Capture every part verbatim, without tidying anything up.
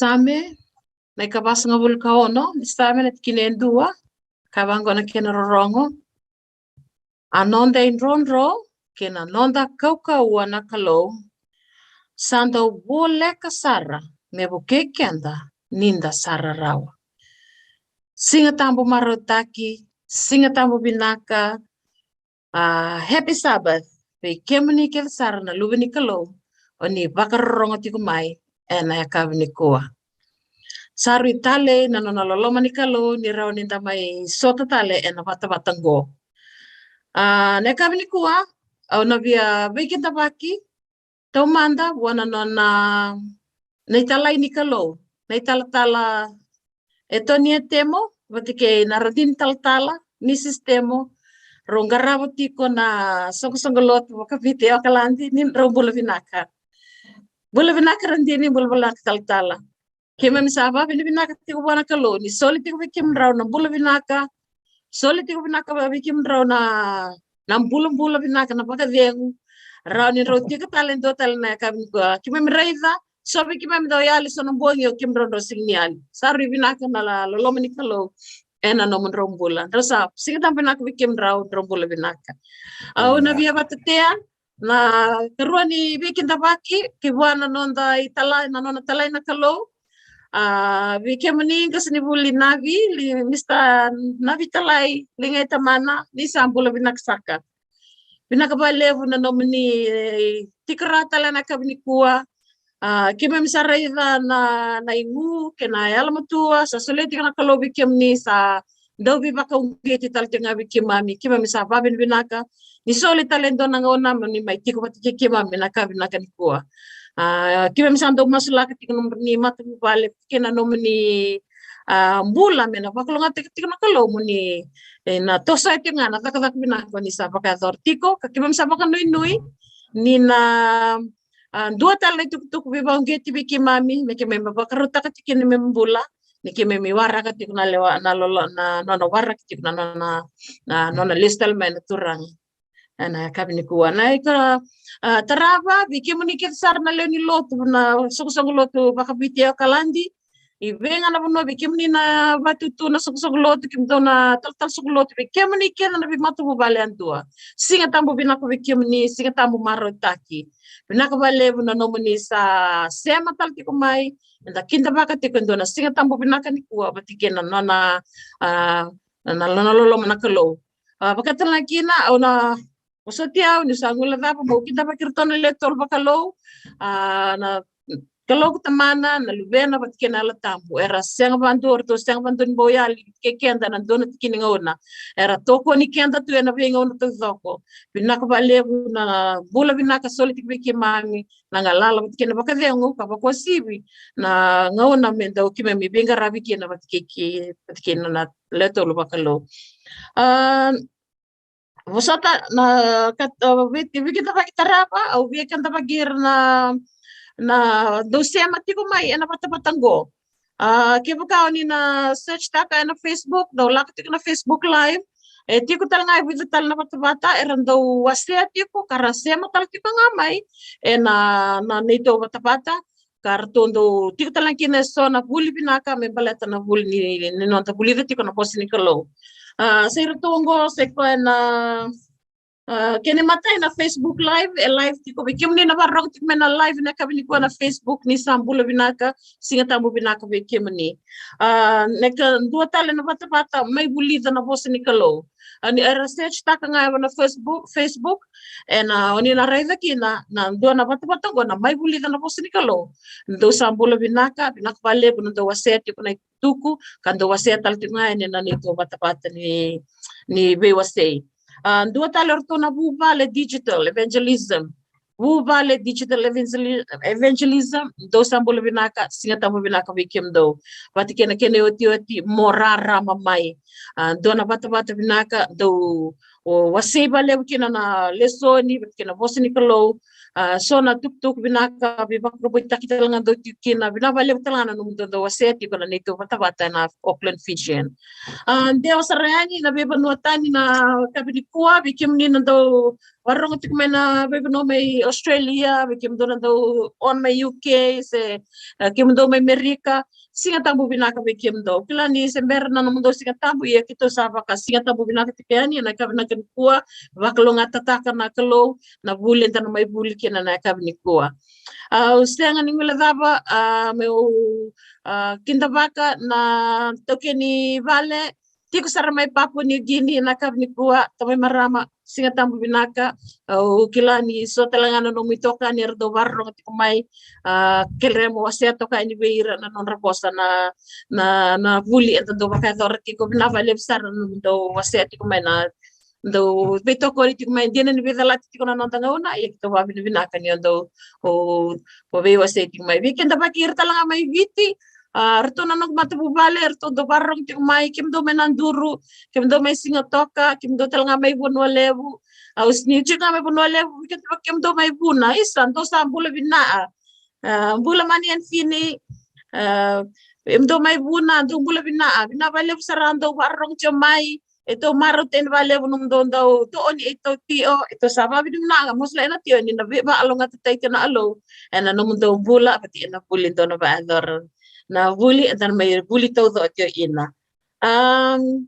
Same, na ikavasagavulu ka ono ni Same, na tikina e dua, ka vaqo na kena rorogo. A noda idrodro kei na noda kaukauwa na Kalou sa dau voleka sara me vukei keda ni da sa rarawa. Siga Tabu marautaki, Siga Tabu vinaka, a, happy Sabbath vei kemuni kece sara na luve ni Kalou o ni vakarorogo tiko mai ena yakavi nikua. Sa rui talei na nona loloma ni Kalou ni rawa ni da mai sota tale ena vatavata qo. A, na yakavi nikua au na via veikidavaki taumada vua na nona, na italai ni Kalou, na italatala Etonia Temo vata kei na radini talatala Misis Temo, rau qarava tiko na soqosoqo lotu vakaviti e Okaladi. Ni drau bula vinaka. Bula vinaka radini, bula vinaka talatala. Keimami sa vavinavinaka tiko vua na Kalou ni soli tiko vei kemudrau na bula vinaka, soli tiko vinaka vei kemudrau na, na bulabula vinaka, na vakacegu. Rawa ni drau tiko tale e dua tale na yakavi nikua. Keimami raica so vei keimami dau yali so na bogi o kemudrau drau sega ni yali. Sa rui vinaka na la-, loloma ni Kalou ena nomudrau bula. Drau sa, Siga Tabu vinaka vei kemudrau, drau bula vinaka. Au na via vatatea na karua ni veikidavaki ki vua na noda italai, na nona talai na Kalou. A, vei kemuni qasenivuli Navi, li, Mista Navi Talai, liga i tamana, ni sa bula vinaka saka. Vinaka vakalevu na nomuni, e, tiko rawa tale na yakavi nikua. A, keimami sa raica na, na igu kei na yalomatua sa solia tiko na Kalou vei kemuni, sa dau veivakauqeti tale tiko ga vei keimami. Keimami sa vavinavinaka ni soli tale e dua na gauna mo ni mai tiko vata kei keimami na yakavi vinaka nikua. A, keimami sa dau masulaka tiko na nomuni matavuvale kei na nomuni, a, bula me na vakalougatataki tiko na Kalou mo ni, e, na tosoya tiko ga na cakacaka vinaka o ni sa vakayacora tiko, ka keimami sa vakanuinui ni na, a, dua tale na itukutuku veivakauqeti vei keimami me keimami vakarautaka tiko kina me bula, ni keimami waraka tiko na lewa, na lolo, na nona waraka tiko na nona, na nona lesu tale mai na Turaga ena yakavi nikua. Na ika, a, tarava vei kemuni kece sara na lewe ni lotu, na soqosoqo lotu vakaviti e Okaladi, i vei ga na vanua vei kemuni na vatutu na soqosoqo lotu, kemudou na talatala soqo lotu, vei kemuni kece na veimatavuvale yadua. Siga Tabu vinaka vei kemuni, Siga Tabu marautaki. Vinaka vakalevu na nomuni sa sema tale tiko mai, eda kidavaka tiko e dua na Siga Tabu vinaka nikua vata kei na nona, a, na nona loloma na Kalou. A, vaka tale ga kina, au na vosoti au niu sa guilecava meu kidavaki iratou na lewe tolu vakalou, a, na Kalou ko Tamana, na Luvena vata kei na Yalo Tabu. Era sega vakadua, eratou sega vakadua ni bau yali kei keda ena dua na tiki ni gauna. Era tokoni keda tu ena veigauna taucoko. Vinaka vakalevu na bula vinaka soli tiko vei keimami, na galala vata kei na vakacegu, ka vakauasivi na gauna me dau keimami veiqaravi kina vata kei, kei, vata kei na, na lewe tolu vakalou. A, vosota na kat-, a, vei, vei keda vakatarava, au via keda vakaira na, na dou sema tiko mai ena vatavata qo. A, kevaka o ni na search taka ena Facebook, dou lako tiko na Facebook Live. E tiko tale ga e vica tale na vatavata era dau wasea tiko, ka ra sema tale tiko ga mai ena, na neitou vatavata. Ka ratou dau tiko tale ga kina eso na vuli vinaka me baleta na vuli ni, ni noda vulica tiko na vosa ni Kalou. A, sa iratou oqo, sa i koya na, a, kena imatai na Facebook Live, e live tiko. Vei kemuni na vakarorogo tiko mai na live na yakavi nikua na Facebook, ni sa bula vinaka, Siga Tabu vinaka vei kemuni. A, na ikadua tale na vatavata, mai vulica na vosa ni Kalou. A, ni era search taka ga ena Facebook, Facebook, ena, o ni na raica kina na dua na vatavata qo na mai vulica na vosa ni Kalou. Dou sa bula vinaka, vinaka vakalevu na dou wasea tiko na itukutuku, ka dou wasea tale tiko ga ena neitou vatavata ni, ni veiwasei. A, dua tale o ratou na Vuvale Digital Evangelism. Vuvale Digital Evangeli-, Evangelism, dou sa bula vinaka, Siga Tabu vinaka vei kemudou. Vata kei na kena iotioti, Mo Rarama Mai. A, dua na vatavata vinaka, dou o wasei vakalevu kina na lesoni, vata kei na vosa ni Kalou, a, so na tukutuku vinaka, veivakurabuitaki tale ga dau tiko kina, vinaka vakalevu tale ga na nomudou dau wasea tiko na neitou vatavata na Auckland Fijian. A, dewa sara yani na veivanua tani na yakavi nikua, vei kemuni na dau vakarorogo tiko mai na veivanua mai Australia, vei kemudou na dau on mai U K, se, e, kemudou mai Merika, Siga Tabu vinaka vei kemudou. Kila ni se bera na nomudou Siga Tabu, ia keitou sa vaka Siga Tabu vinaka tiko yani, na yakavi nikua, vakalougatataka na Kalou, na vuli eda na mai vuli kina na yakavi nikua. A, au sega ni guilecava, a, meu, a, kidavaka na taukei ni vale, tiko sara mai Papua New Guinea na yakavi nikua, tamai marama, Siga Tabu vinaka, au kila ni so tale ga na nomu itokani era dau vakarorogo tiko mai, a, kerea mo wasea toka yani vei ira na nodra vosa na, na, na vuli eda dau vakayacora tiko, vinaka vakalevu sara na nomudou wasea tiko mai na dau veitokoni tiko mai, dina ni veicalati tiko na noda gauna, ia keitou vakavinavinaka ni o dau, o, o veiwasei tiko mai. Vei keda vaki ira tale ga mai Viti, a, ratou na noqu matavuvale, ratou dau vakarorogo tiko mai, kemudou mai Naduru, kemudou mai Sigatoka, kemudou tale ga mai Vanua Levu, au sega ni tiko ga mai Vanua Levu, vei keda vaki kemudou mai Vuna, isa, dou sa bula vinaka. A, bula Mani Anthony, a, kemudou mai Vuna, dou bula vinaka, vinaka vakalevu sara dou vakarorogo tiko mai, e dau marautaki vakalevu nomudou dau tooni e dau tio, e dau sa vakavinavinaka, mostly ena tio ni na veivakalougatataki na Kalou ena nomudou bula, vata ena vuli dou na vakayacora. Na vuli, eda na mai vuli taucoko tio ina. Am,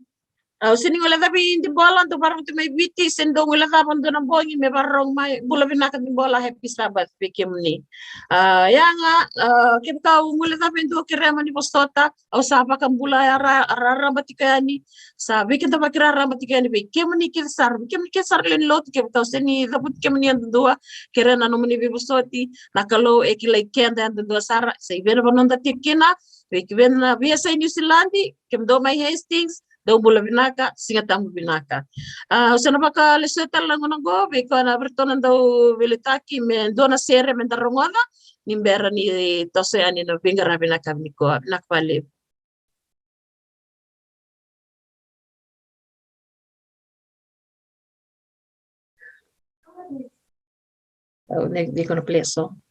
au sega ni guilecava i Dibola, dau vakarorogo tiko mai Viti, se dau guilecava dua na bogi, me vakarorogo mai, bula vinaka Dibola, happy Sabbath vei kemuni. A, ia ga, a, kevaka au guilecava e dua, kerea mo ni vosota, au sa vakabula ra-, raraba tiko yani, sa vei keda vaki raraba tiko yani, vei kemuni kece sara, vei kemuni kece sara lewe ni lotu, kevaka au sega ni cavuti kemuni yadudua, kerea na nomuni veivosoti, na Kalou e kilai keda yadudua sara, sa i vei na vanua da tiko kina, vei, vei na veiyasai Niusiladi, kemudou mai Hastings, dou bula vinaka, Siga Tabu vinaka. A, au sa na vakalesuya tale na gauna oqo, vei koya na vei ratou na dau veiliutaki me dua na sere me da rogoca, ni bera ni toso yani na veiqaravi ena yakavi nikua, vinaka vakalevu. Oh, they, they're gonna play a song.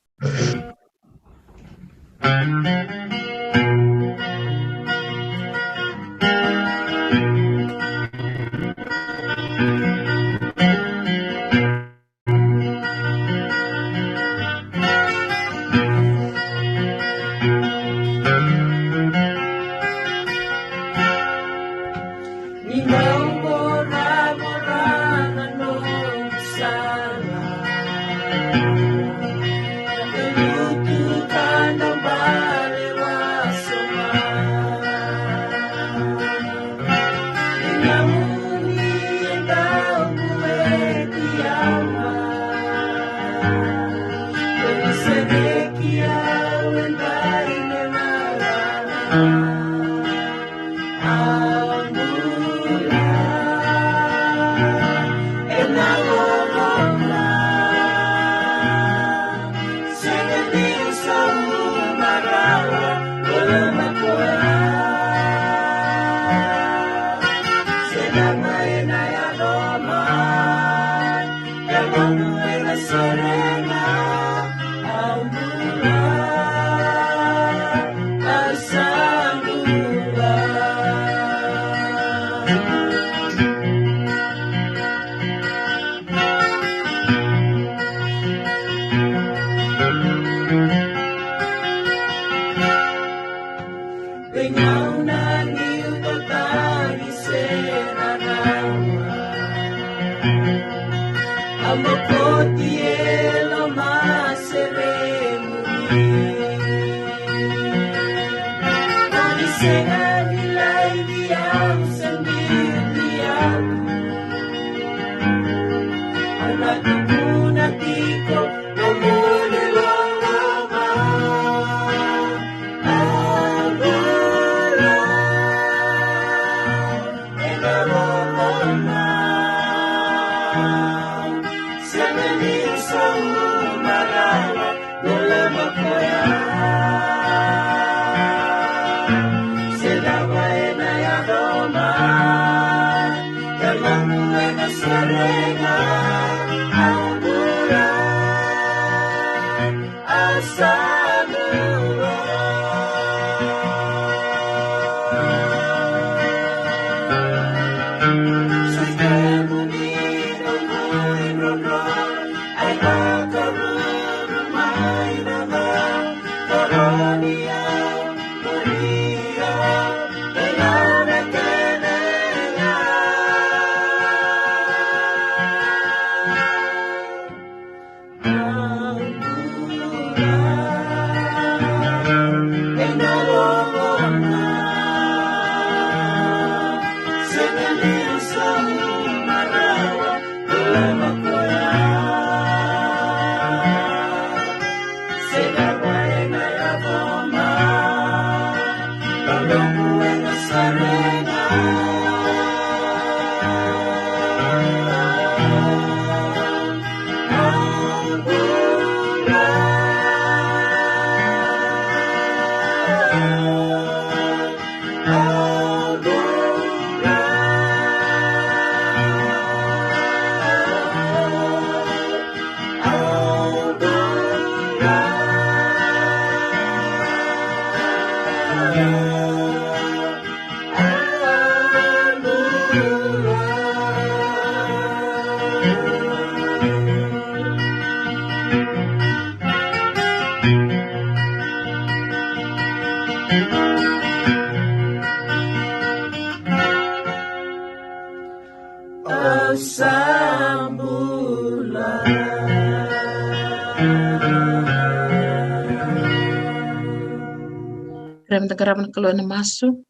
Kerea meda qarava na Kalou ena masu.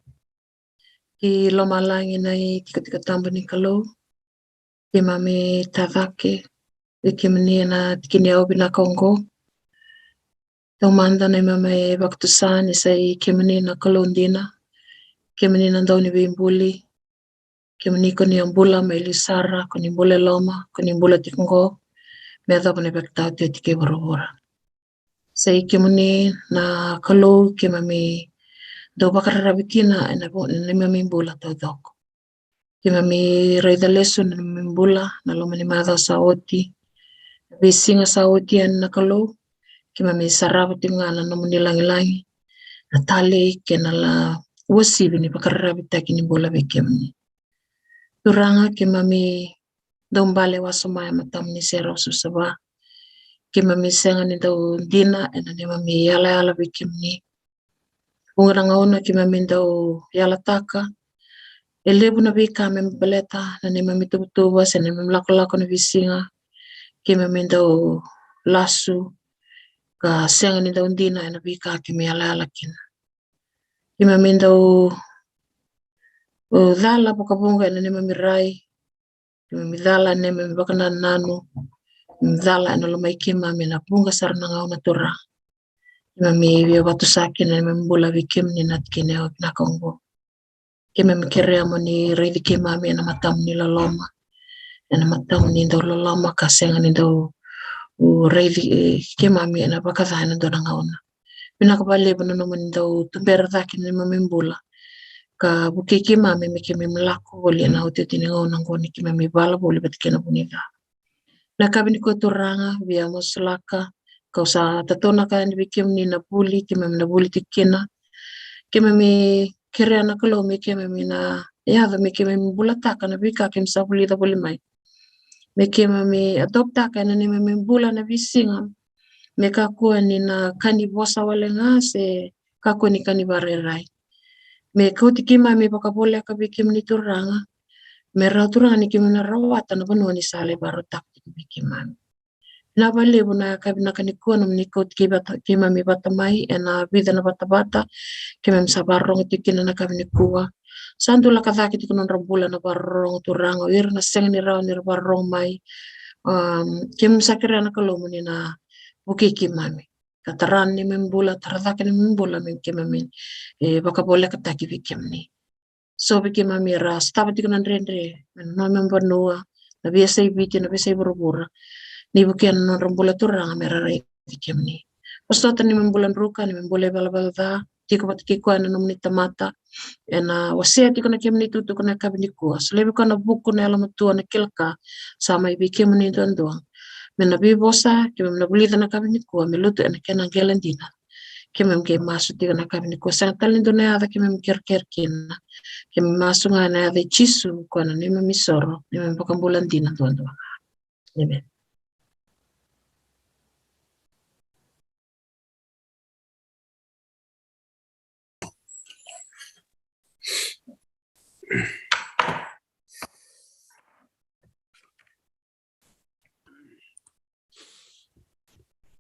Ki lomalagi na itikotiko tabu ni Kalou, keimami tacake vei kemuni ena tiki ni yakavi vinaka oqo. Taumada na neimami vakatusa ni sa i kemuni na Kalou dina, kemuni na Dauniveibuli, kemuni ko ni a bula mai liu sara, ko ni bula e loma, ko ni bula tiko oqo me yacova na ivakataotioti kei vuravura. Sa i kemuni na Kalou keimami dau vakararavi kina ena vo-, ena neimami bula taucoko. Keimami raica lesu na neimami bula na loma ni macawa sa oti, na veisiga sa oti yani na Kalou. Keimami sarava tiko ga na nomuni lagilagi, na talei kei na la uasivi ni vakararavitaki ni bula vei kemuni. Turaga, keimami dau bale wasoma e matamuni se rau savasava. Keimami sega ni dau dina ena neimami yalayala vei kemuni. Vuqa na gauna keimami dau yalataka e levu na veika me baleta na neimami tuvatuva se neimami lakolako na veisiga. Keimami dau lasu ka sega ni dau dina ena veika keimami yalayala kina. Keimami dau, o, cala vakavuqa ena neimami rai, keimami cala ena neimami vakanananu, keimami cala ena lomai keimami ena vuqa sara na gauna, Turaga. Keimami via vakatusa kina na neimami bula vei kemuni na tikina vinaka oqo. Keimami kerea mo ni raici keimami ena matamuni loloma, ena matamuni dau loloma ka sega ni dau, u, raici, e, keimami ena vakaca ena dua na gauna. Vinaka vakalevu na nomuni dau tubera cake na neimami bula ka vukei keimami me keimami lako voli ena otioti ni gauna oqo ni keimami vala voli vata kei na vu ni ca. Na yakavi nikua, Turaga, via masulaka, kau sa tataunaka yani vei kemuni na vuli keimami na vuli tiko kina. Keimami kerea na Kalou me keimami na yaco me keimami bulataka na veika keimami sa vulica voli mai, me keimami adoptaka ena neimami bula na veisiga, me kakua ni na ka ni vosa wale ga se kakua ni ka ni vakarairai. Me kauti keimami vakavoleka vei kemuni, Turaga, me rawa, Turaga, ni keimami na rawata na vanua ni sa lai vakarautaka tiko vei keimami. Vinaka vakalevu na yakavi vinaka nikua, nomuni kauti kei vata, keimami vata mai ena vica na vatavata keimami sa vakarorogo tiko kina na yakavi nikua. Sa dulaka cake tiko na nodra bula na vakarorogo, Turaga, o ira na sega ni rawa ni ra vakarorogo mai. Um, keimami sa kerea na Kalou mo ni na vukei keimami ka tara na neimami bula, tara cake na neimami bula me keimami, e, vakavolekataki vei kemuni. So vei keimami era sotava tiko na dredre mai na neimami vanua, na veiyasai Viti, na veiyasai vuravura, ni vukea na nodra bula, Turaga, me ra raici kemuni. Vosota na neimami bula druka, na neimami bula ivalavala ca, tiko vata kei koya na nomuni tamata, ena wasea tiko na kemuni itukutuku na yakavi nikua. Solia vei koya na vuku, na yalomatua, na kila ka sa mai vei kemuni duadua. Me na veivosa keimami na vulica na yakavi nikua me lutu ena kena qele dina. Keimami qai masu tiko na yakavi nikua, sega tale ni dua na yaca keimami kerekere kina. Keimami masu ga ena yaca i Jisu, koya na neimami isoro, neimami iVakabula dina duadua. Emeni.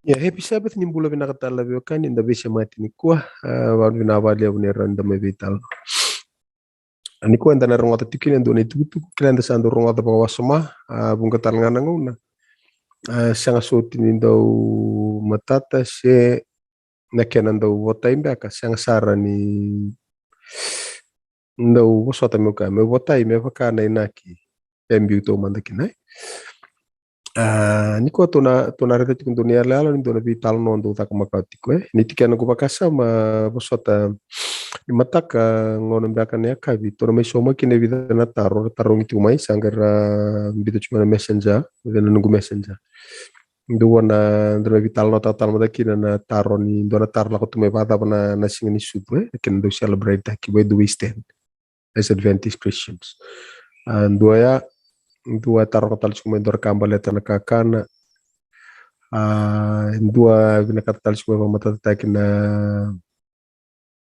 Ia, happy Sabbath, ni bula vinaka tale na veiwekani, da veisemati nikua. A, vinaka vakalevu ni rawa ni da mai veitalanoa. A, nikua eda na rogoca tiko kina e dua na itukutuku, kila eda sa dau rogoca vakawasoma, a, vuqa tale ga na gauna. A, sega soti ni dau matata se na kena dau votai beka, sega sara ni dau vosota meu kaya, meu votai me vaka na inaki e biu taumada kina, e. A, nikua tou na, tou na raica tiko dua na iyaloyalo ni dua na veitalanoa dau caka makawa tiko, e. Ni tikina qo vakasama, vosota, ni mataka, gauna beka na yakavi, tou na mai sauma kina e vica na taro ra tarogi tiko mai, sa qai ra biuta tiko mai na Messenger, vei na noqu Messenger. Dua na, dua na veitalanoataka tale mada kina na taro ni, dua na taro lako tu mai vakacava na, na siga ni sucu, e, kina dau celebrate-taki, where do we stand as Adventist Christians? A, dua ya, dua e taroga tale tiko mai dua ra ka baleta na kakana. A, dua vinakata tale tiko mai vakamatatataki na,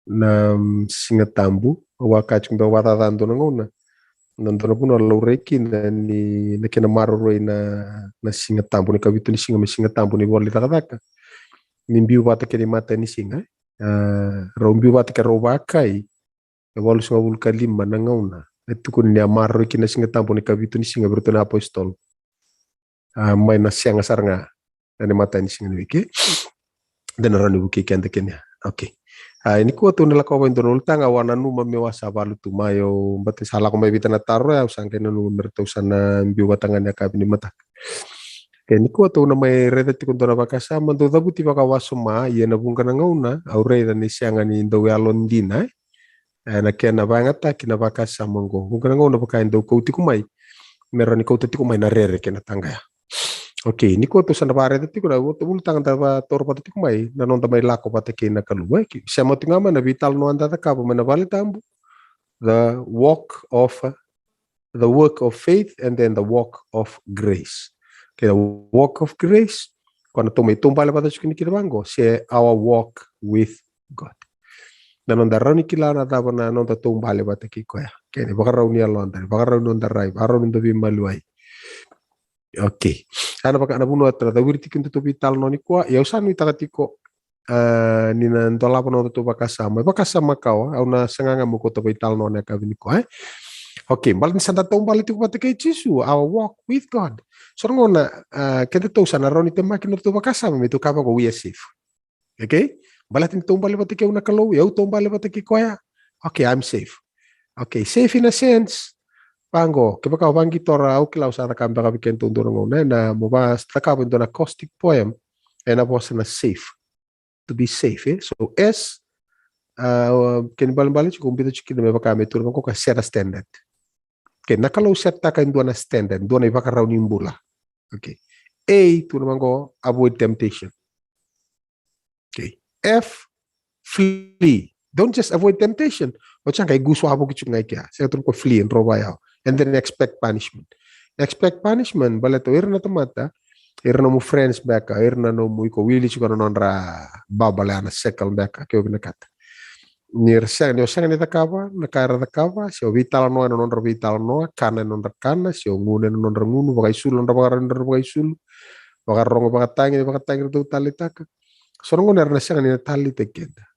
na, mm, Siga Tabu. Au a kaya tiko beka vakacaca dua na gauna, Na dua na vanua laurai kina ni na kena maroroi na, na Siga Tabu, na ikavitu ni siga me Siga Tabu ni ivola ni Cakacaka, ni biu vata kei na imatai ni siga, e. A, rau biu vata kei rau vakai e walusagavulu ka lima na gauna e tukuni ni a maroroi kina na Siga Tabu, na ikavitu ni siga vei iratou na apositolo. A, mai na sega sara ga ena imatai ni siga ni wiki. De na rawa ni vukei keda kina. Okay. A, nikua tou na lako vei dua na ulutaga, au a nanuma meu a sa valu tu mai, au bati sa lako mai vei ita na taro, au sa qai nanuma me ratou sa na biu vata ga ni yakavi ni mataka. Okay, nikua tou na mai raica tiko dua na vakasama, dau cavuti vakawasoma, ia na vuqa na gauna au raica ni sega ni dau yalodina, e, e, na kena vakayagataki na vakasama oqo. Vuqa na gauna vaka e dau kau tiko mai, me rawa ni kauta tiko mai na rere kei na taqaya. Okay, nikua tou sa na vakaraica tiko na ulutaga da vataura vata tiko mai, na noda mai lako vata kei na Kalou, e. Ki, sema tiko ga mai na veitalanoa da cakava mai na vale tabu, the walk of, the work of faith, and then the walk of grace. Okay, the walk of grace, ko na tou mai taubale vata tiko kina vaqo, se our walk with God. Na noda rawa ni kila na cava na noda taubale vata kei koya. Okay, na ivakarau ni yaloda, na ivakarau ni noda rai, ivakarau ni noda veimaliwai. Okay. A, na vaka, na vanua tou na cawiri tiko na nodatou veitalanoa nikua, ia au sa nuitaka tiko, a, ni na dolava na nodatou vakasama. Vakasama kawa, au na saga ga meu kauta veitalanoa na yakavi nikua, e. Okay, baleta ni sa da taubale tiko vata kei Jisu, our walk with God. So na gauna, a, kedatou sa na rawa ni temaki na nodatou vakasama, me tou kaya vaqo, we are safe. Okay? Baleta ni taubale vata kei au na Kalou, au taubale vata kei koya. Okay, I'm safe. Okay, safe in a sense. Vaqo, kevaka o vaqitora, au kila au sa cakava beka vei kedatou dua na gauna, e, na mo va cakava e dua na caustic poem, ena vosa na safe. To be safe, e? So, S, a, kena ibalebale tiko, biuta tiko kina me vaka me tukuna vaqo ka set a standard. Okay, na Kalou set taka e dua na standard, dua na ivakarau ni bula. Okay. A, tukuna vaqo, avoid temptation. Okay. F, flee. Don't just avoid temptation. O sa qai gusu wavoki tiko ga i kea. Sega, tukuna vaqo, flee, dro vaya. And then expect punishment. Expect punishment, baleta o ira na tamata, ira nomu friends beka, ira na nomu, iko wili tiko na nodra bubble, na circle beka, ke o vinakata. Ni ra sega, ni o sega ni cakava na ka era cakava, se o veitalanoa ena nodra veitalanoa, kana ena nodra kana, se o gunu ena nodra gunu, vakaisulu ena nodra vakarau, nodra vakaisulu, vakarorogo vakatagi, ni vakatagi ratou taleitaka. So na gauna era na sega ni na taleitaki keda.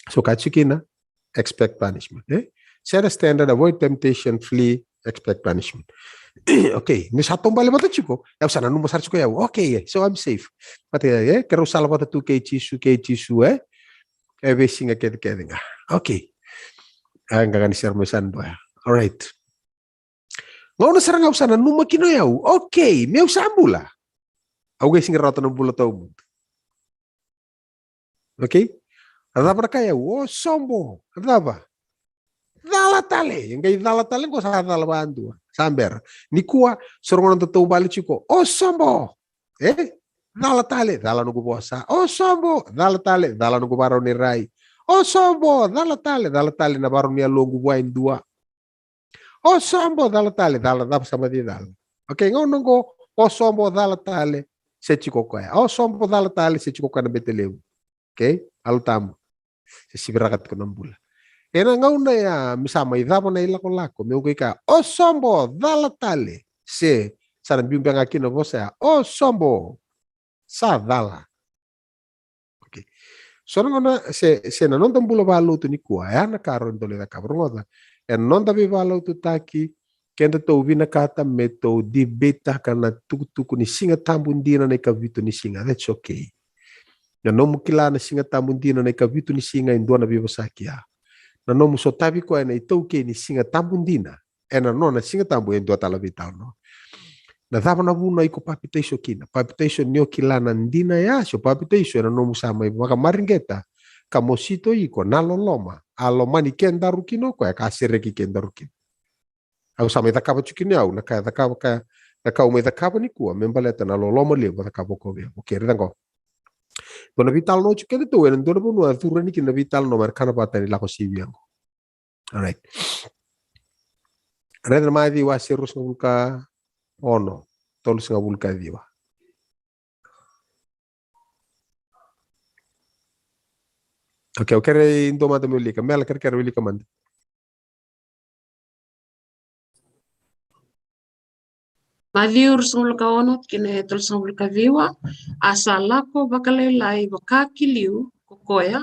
So ka tiko kina, expect punishment, e? Set a standard, avoid temptation, flee, expect punishment. Okay, ni sa taubale vata tiko, au sa nanuma sara tiko au. Okay, e, so I'm safe. But, e, e, keirau sala vata tu kei Jisu, kei Jisu, e? E veisiga kecekece ga. Okay. A, qaqa ni sere mai sa na dua ya. All right. Gauna sara ga au sa nanuma kina o yau, okay, meu sa bula. Au qai sega ni rawata na bula tawamudu. Okay? A cava na ka yau, o sobo, a cava? Cala tale, e qai cala tale, qo sa cala vakadua, sa bera. Nikua, so na gauna da taubale tiko, o sobo. E? Cala tale, cala noqu vosa. O sobo, cala tale, cala noqu vakarau ni rai. O sobo, cala tale, cala tale na vakarau ni yaloqu vua e dua. O sobo, cala tale, cala, cava sa mani cala. Okay, gauna qo, o sobo, cala tale, se tiko koya. O sobo, cala tale, se tiko koya na bete levu. Okay? Yalo Tabu. Se siviraka tiko na bula. Ena gauna ya, me sa mai cava na ilakolako, meu qai kaya, o sobo, cala tale, se sa na biu beka ga kina na vosa ya, o sobo, sa cala. Okay. So na gauna se, se na noda bula vakalotu nikua, e a na ka rawa ni da lai cakava, rogoca. Ena noda veivakalotutaki, kedatou vinakata me tou debate-taka na tukutuku ni Siga Tabu dina na ikavitu ni siga. That's okay. Na nomu kila na Siga Tabu dina na ikavitu ni siga e dua na veivosaki ya. Na nomu sotavi koya na itaukei ni Siga Tabu dina ena nona Siga Tabu e dua tale veitalanoa. Na cava na vuna iko papitaiso kina? Papitaiso ni o kila na dina ya, se o papitaiso ena nomu sa mai vakamareqeta ka mositi iko na loloma a lomani kedaru kina o koya ka sereki kedaru kina. Au sa mai cakava tiko kina au na ka e cakava ka, na ka au mai cakava nikua me baleta na loloma levu a cakava o koya vei au. Okay, raica qo. Dua na veitalanoa tiko kedatou ena dua na vanua a curu yani kina na veitalanoa mai na kana vata ni Lako Sivia qo. All right. Raica na Maciu wase ruasagavulu ka ono, tolusagavulu ka ciwa. Okay, au kere e dua mada me wilika. Mela, kerekere, wilika mada. Maciu ruasagavulu ka ono kei na tolusagavulu ka ciwa. A sa lako vakalailai vaka ki liu ko koya,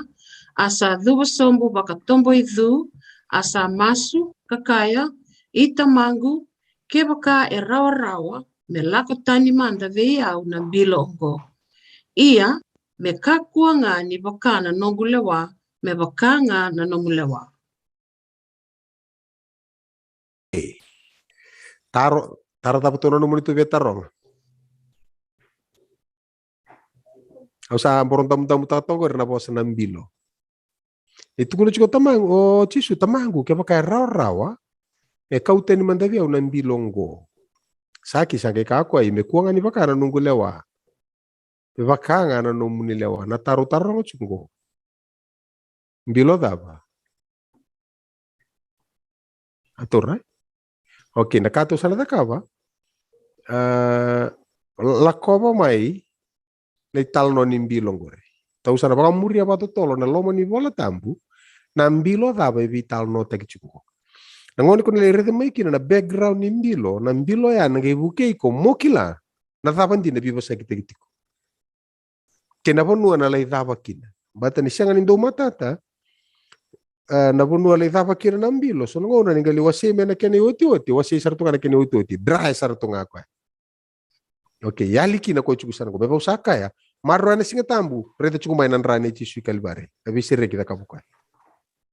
a sa cuva sobu vakatoboicu, a sa masu ka kaya, I Tamaqu, kevaka e rawarawa, me lako tani mada vei au na bilo oqo. Ia, me kakua ga ni vaka na noqu lewa, me vaka ga na nomu lewa. Taro, taro cava tu na nomuni tu via taroga? Au sa boro damudamu taka toka qori na vosa na bilo. E tukuna tiko Tamaqu, o Jisu, Tamaqu, kevaka e rawarawa, e kau tani mada vei au na bilo oqo. Sa ki sa qai kaya o koya, me kua ga ni vaka na noqu lewa, me vaka ga na nomuni lewa. Na taro taroga tiko qo, bilo cava? A taura. Okay, na ka tou sa na cakava, a, lakova mai na italanoa ni bilo qori. Tou sa na vakamuria vakatotolo na loma ni Vola Tabu, na bilo cava e veitalanoataki tiko. Na gauna ko na lai raica mai kina na background ni bilo, na bilo ya na qai vukei iko mo kila na cava dina e veivosakitaki tiko kei na vanua na lai cava kina. Baleta ni sega ni dau matata, e, na vanua lai cava kina na bilo, so na gauna ni qai lai wasei mai na kena iotioti, wasei sara tu ga na kena iotioti, dry sara tu ga o koya. Okay, yali kina o koya tiko sara qo. Me vaka au sa kaya, maroroya na Siga Tabu, raica tiko mai na dra nei Jisu i Kalivari, na veisereki cakava o koya.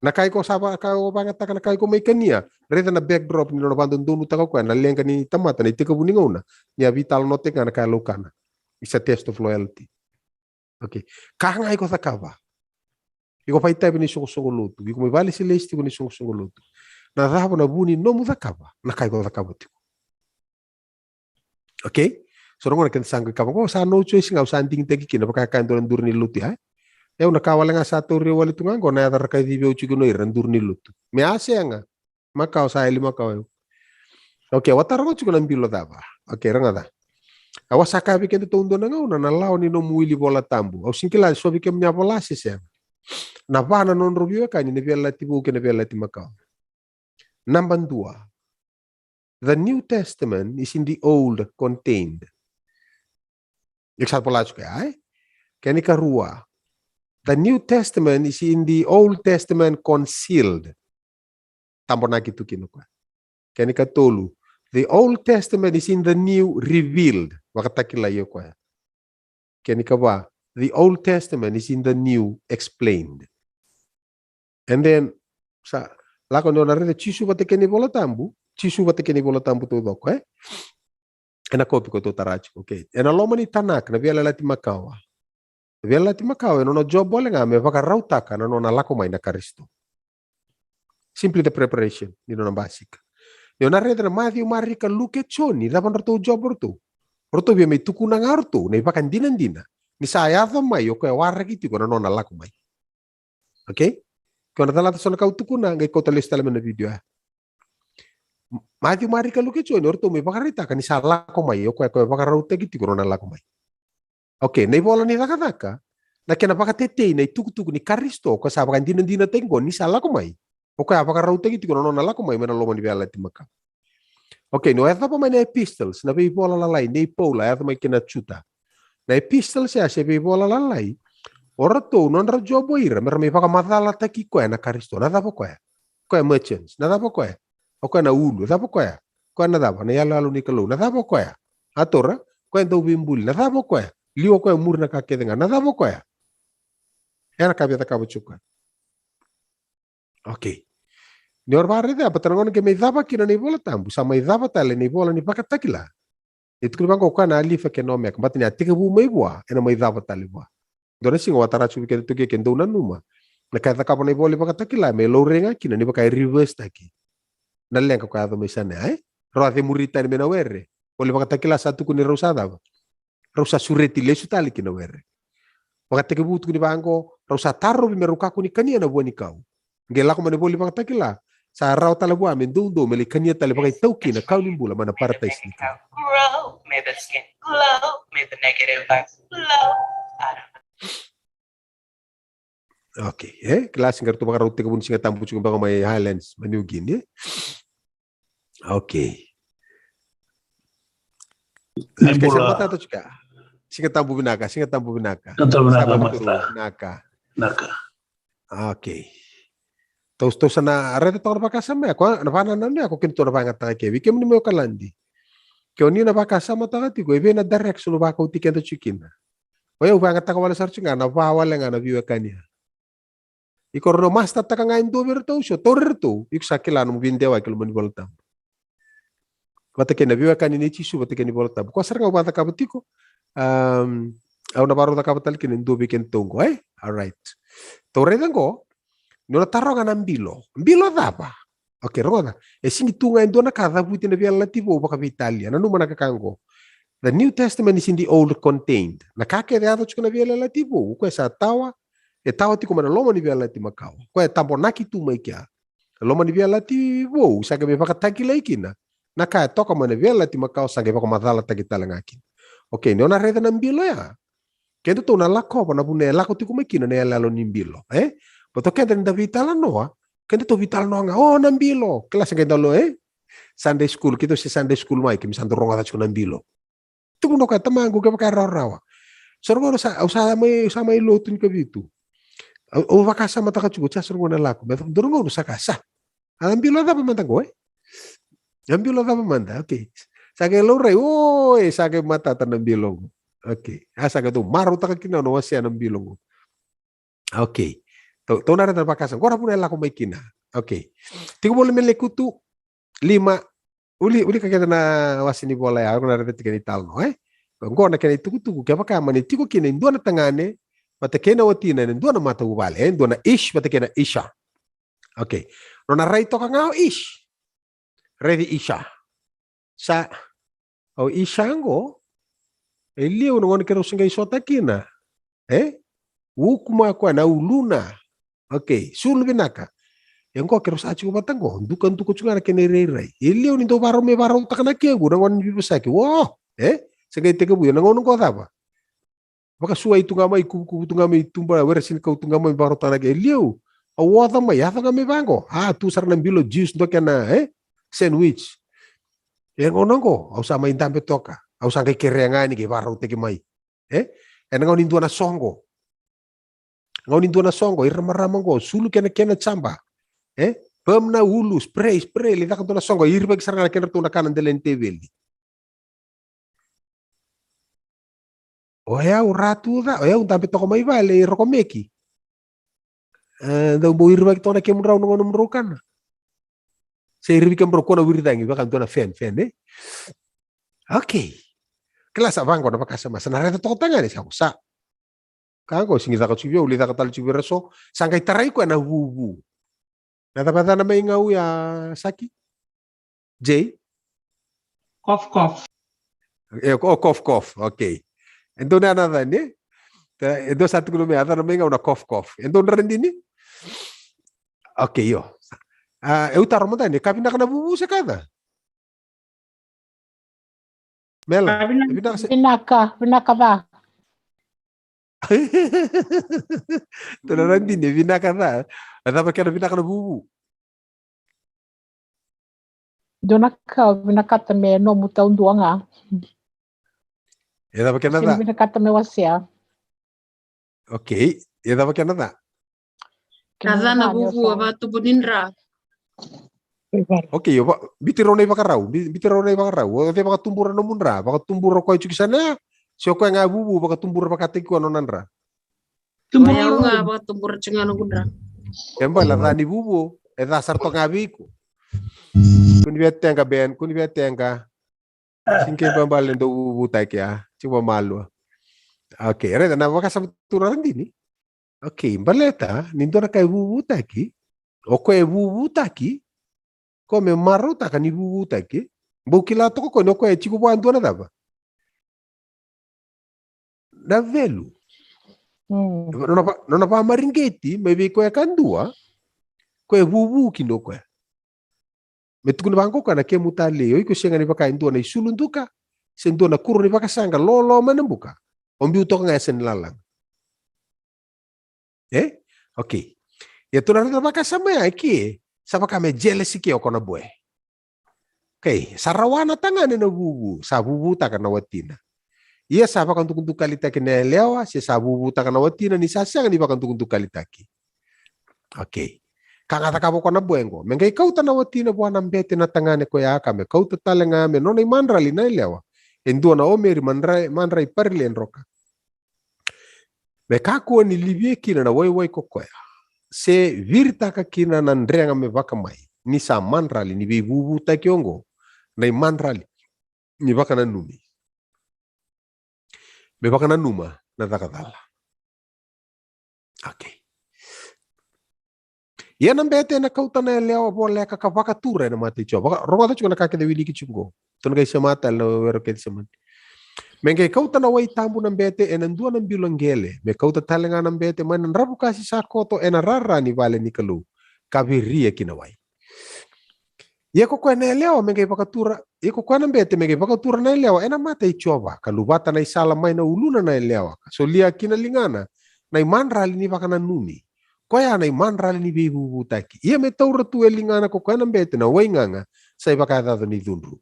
Na ka iko sa va, ka o vakayagataka na ka iko mai kania, raica na backdrop ni nona vakadodonutaka o koya na leqa ni tamata na itekivu ni gauna, ni a veitalanoataki ga na ka e laukana. It's a test of loyalty. Okay. Ka ga iko cakava, iko vakaitavi ena isoqosoqo lotu, iko mai vakalesilesi tiko ena isoqosoqo lotu, na cava na vu ni nomu cakava na ka iko cakava tiko? Okay? So na gauna keda sa qai kaya, o, sa no choice ga, au sa digitaki kina, vaka e kaya e dua na duru ni lotu ya. E, au na ka wale ga sa tauri au wale tu ga qo, na yaca ra kacivi au tiko kina o ira na duru ni lotu. Me a sega, makawa, sa yali makawa au. Okay, au a taroga tiko na bilo cava. Okay, rogoca. Au a sa kaya vei kedatou dua na gauna, na lawa ni nomu wili Vola Tabu. Au sega ni kila se so vei kemuni a vola se sega. Na va na nodrau veiwekani na Veiyalayalati Vou kei na Veiyalayalati Makawa. Naba dua, the New Testament is in the old contained. Iko sa vola tiko ya, e? Kena ikarua, the New Testament is in the Old Testament concealed. Tabonaki tu kina o koya. Kena ikatolu, the Old Testament is in the New revealed. Vakatakilai o koya. Kena ikava, the Old Testament is in the New explained. And then, sa lako ni o na raica Jisu vata kei na iVola Tabu, Jisu vata kei na iVola Tabu taucoko, e? Ena kopi ko tou tara tiko, okay. Ena loma ni Tanakh, na Veiyalayalati Makawa. Na Veiyalayalati Makawa, e nona job wale ga me vakarautaka na nona lako mai na Karisito. Simply the preparation ni nona basika. Ni o na raica na Maciu, Marika, Luke, Joni, cava dratou job o ratou? O ratou via mai tukuna ga o ratou na ivakadinadina ni sa yaco mai o koya e waraki tiko na nona lako mai. Okay? Ke o na calata so na ka au tukuna, qai kauta lesu tale mai na vidio ya. Maciu, Marika, Luke, Joni, o ratou mai vakaraitaka ni sa lako mai o koya, koya e vakarautaki tiko na nona lako mai. Okay, na ivola ni Cakacaka, na kena vakatetei na itukutuku ni Karisito, o koya sa vakadinadinataki qo ni sa lako mai. O koya a vakarautaki tiko na nona lako mai mai na loma ni Veiyalayalati Makawa. Okay, ni o yacova mai na epistles, na veivola lalai nei Paula, a yaco mai kina Juta. Na epistles ya se veivola lalai, o ratou, nodra job o ira, me ra mai vakamacalataki koya na Karisito. Na cava o koya? O koya merchants. Na cava o koya? O koya na ulu. Cava o koya? O koya na cava? Na iyaloyalo ni Kalou. Na cava o koya? A taura, o koya dauveibuli. Na cava o koya? Liwa o koya muri na ka kece ga. Na cava o koya? Ya na ka via cakava tiko o koya. Okay. Ni o ra vakaraica, baleta na gauna qai mai cava kina na iVola Tabu, sa mai cava tale na ivola ni Vakatakila. E tukuni vaqo o koya na Alifa kei na Omeka, baleta ni a tekivu mai vua, ena mai cava tale vua. Dua na siga au a tara tiko vei kedatou ke, ke dou nanuma. Na ka e cakava na ivola ni Vakatakila, me laurai ga kina ni vaka e reverse taki na leqa ko a yaco mai Saineai, e? Rau a cemuri tani mai na were. Vola ni Vakatakila sa tukuni rau sa cava? Rau sa sureti lesu tale ki na were. Vakatekivu tukuni vaqo, rau sa tarovi me rau kakua ni kania na vua ni kau. Qai lako mai na ivola ni Vakatakila, sa rawa tale vua me doudou me lai kania tale vakaitaukei na kau ni bula mai na parataisi ni Kalou. Okay, e? Kila, siga ratou vakarau tekivu ni Siga Tabu tiko beka mai Highlands, mai New Guinea, e? Okay. Ni bula. Matata tiko. Siga Tabu vinaka, Siga Tabu vinaka. Siga Tabu vinaka, Master. Vinaka. Vinaka. Okay. Tou, tou sa na raica toka na vakasama ya, ko na vakanananu ya, ko kina tou na vakayagataka ke. Vei kemuni mai Okaladi, ke o ni na vakasamataka tiko e vei na direction o vakauti keda tiko kina. O yau vakayagataka wale sara tiko ga na va wale ga na veiwekani ya. Iko na master taka ga e dua vei iratou, so tauri iratou, iko sa kila nomu veidewaki e loma ni Vola Tabu. Vata kei na veiwekani nei Jisu, vata kei na iVola Tabu. Koya sara ga au vakacakava tiko, um, au na vakarau cakava tale kina e dua vei kedatou qo, e? Alright. Tou raica qo, ni o na taroga na bilo. Bilo cava? Okay, rogoca. E sigi tu ga e dua na ka cavuti na Veiyalayalati Vou vakaveitalia. Nanuma na ka qo. The New Testament is in the old contained. Na ka kece e yaco tiko na Veiyalayalati Vou, o koya sa tawa, e tawa tiko mai na loma ni Veiyalayalati Makawa. O koya e tabonaki tu mai kea. Na loma ni Veiyalayalati Vou, sa qai mai vakatakilai kina na ka e toka mai na Veiyalayalati Makawa, sa qai vakamacalataki tale ga kina. Okay, ni o na raica na bilo ya, kedatou na lakova na vuna e lako tiko mai kina na iyaloyalo ni bilo, e? Baleta o keda ni da veitalanoa, kedatou veitalanoa ga, o, na bilo, kila, sa qai dau lo, e? Sunday school, keitou se Sunday school mai, keimami sa dau rogoca tiko na bilo. Tukuna o koya, tamaqu, kevaka e rawarawa. So na gauna sa, au sa mai, au sa mai lotu ni kavitu. Au, au vakasamataka tiko, sa so na gauna lako. Me dua na gauna sa kaya, sa. A na bilo cava mada qo, e? A bilo cava mada, okay. Sa qai laurai, o, e, sa qai matata na bilo qo. Okay. A sa qai dau marautaka kina na wasea na bilo qo. Okay. Tou, tou na raica na vakasama. Qo na vuna e lako mai kina. Okay. Tiko Voli me Lekutu lima, uli, uli ka kece na wase ni vola ya, o na raica tiko ni talanoa, e? Qo na kena itukutuku, kevaka mani tiko kina e dua na tagane vata kei na watina ena dua na matavuvale, e? Dua na ish vata kei na isha. Okay. Nona rai toka ga o ish. Raici isha. Sa, o isha qo, e liu na gauna keirau se qai sota kina. E? Uku mai o koya na uluna. Okay, sulu vinaka. E qo keirau sa tiko vata qo, dukaduka tiko ga na kena irairai. E liu ni dau vakarau me vakarautaka na kequ na gauna ni veivosaki. Wo, e? Se qai tekivu, na gauna qo cava? Vakasuai tu ga mai, kuvukuvu tu ga mai tuba, were sinikau tu ga mai, vakarautaka na ke, e liu. Au oca mai, yaco ga mai vaqo. A, tu sara na bilo, juice, dua kena, e? Sandwich. E gauna qo, au sa mai dabe toka. Au sa qai kerea ga ni qai vakarautaki mai. E? Ena gauna ni dua na soqo. Gauna ni dua na soqo, ira marama qo, sulu kena, kena jaba. E? Pam na ulu, spray, spray, lai caka dua na soqo, irivaki sara ga na kedratou na ka na dela ni teveli. O yau ratu ca, o yau dabe toka mai vale i rokomeki. E, dau bau irivaki toka na kemudrau na gauna mudrau kana. Se irivi kemudrau ko na wiri cagi, vaka dua na fan, fan, e? Okay. Kila sa vaqo na vakasama, sa na raica toka tagane, sa ko sa. Ka qo, sigi caka tiko vei au, lai caka tale tiko vei ira so, sa qai tarai koya na vuvu. Na cava e yacana mai gau ya, Saki? Jay? Cough, cough. E, o, cough, cough, okay. E dua na yacana, e? E dua sa tukuna mai, yacana mai gau na cough, cough. E dua na radini? Okay, io. A, e, au taro mada ni, ka vinaka na vuvu se ka ca? Mela, e vinaka se- Vinaka, vinaka ca. Dua na radini, e vinaka ca. A cava kena vinaka na vuvu? Dua na ka, vinakata me nomu taudua ga. E cava kena ca? Vinakata me wasea. Okay, e cava kena ca? Na ca na vuvu, a vakatubu ni dra. Okay, o va-, biuti rau na ivakarau, bi-, biuti rau na ivakarau. O cei vakatubura nomu dra? Vakatubura o koya tiko i sana ya? Se o koya ga vuvu, vakatubura vakataki koya nona dra? Tubura. O yau ga vakatubura tiko ga noqu dra. E bale, a ca ni vuvu, e ca sara toka ga vei iko. Kua ni via teqa, Ben, kua ni via teqa. Sega ni kena ibalebale dau vuvutaki, a? Tiko vakamalua. Okay, raica na vakasama tu na radini. Okay, baleta ni dua na ka e vuvutaki, o koya e vuvutaki, ko me marautaka ni vuvutaki, bau kila toka o koya ni o koya e tiko vua e dua na cava? Na velu. Mm. Nona va-, nona vakamareqeti mai vei koya kadua, koya e vuvu kina o koya. Me tukuna vaqo o koya na kemu talei, o iko sega ni vaka e dua na isulu duka, se dua na kuro ni vakasaqa lolo mai na buka, o biu toka ga e yasa ni lalaga. E? Okay. Ia tou na raica na vakasama ya e ke, sa vaka me jealous ke o koya na boy. Okay, sa rawa na tagane na vuvu, sa vuvutaka na watina. Ia sa vakadukadukalitaki na yalewa, se sa vuvutaka na watina ni sa sega ni vakadukadukalitaki. Okay. Ka ga cakava o koya na boy qo. Me qai kauta na watina vua na bete na tagane koya ka me kauta tale ga me nona imadrali na yalewa. E dua na omeri madrai, madrai parile droka. Me kakua ni livia kina na waiwai ko koya. Se viritaka kina na drega me vakamai. Ni sa madrali ni veivuvutaki oqo. Na imadrali ni vakananumi. Me vakananuma na caka cala. Okay. Ia na bete ena kauta na yalewa voleka ka vakatura ena mata i Jiova. Vaka-, rogoca tiko na ka kece wiliki tiko qo. Tou na qai sema tale na wero kece semani. Me qai kauta na wai tabu na bete ena dua na bilo qele. Me kauta tale ga na bete mai na dravu kasi sa koto ena rara ni vale ni Kalou. Ka viria ki na wai. Ia ko koya na yalewa me qai vakatura, ia ko koya na bete me qai vakatura na yalewa ena mata i Jiova, ka luvata na isala mai na uluna na yalewa, ka solia ki na ligana na imadrali ni vakananumi. Koya na imadrali ni veivuvutaki. Ia me taura tu e ligana ko koya na bete na waigaga sa ivakayacaca ni cudru.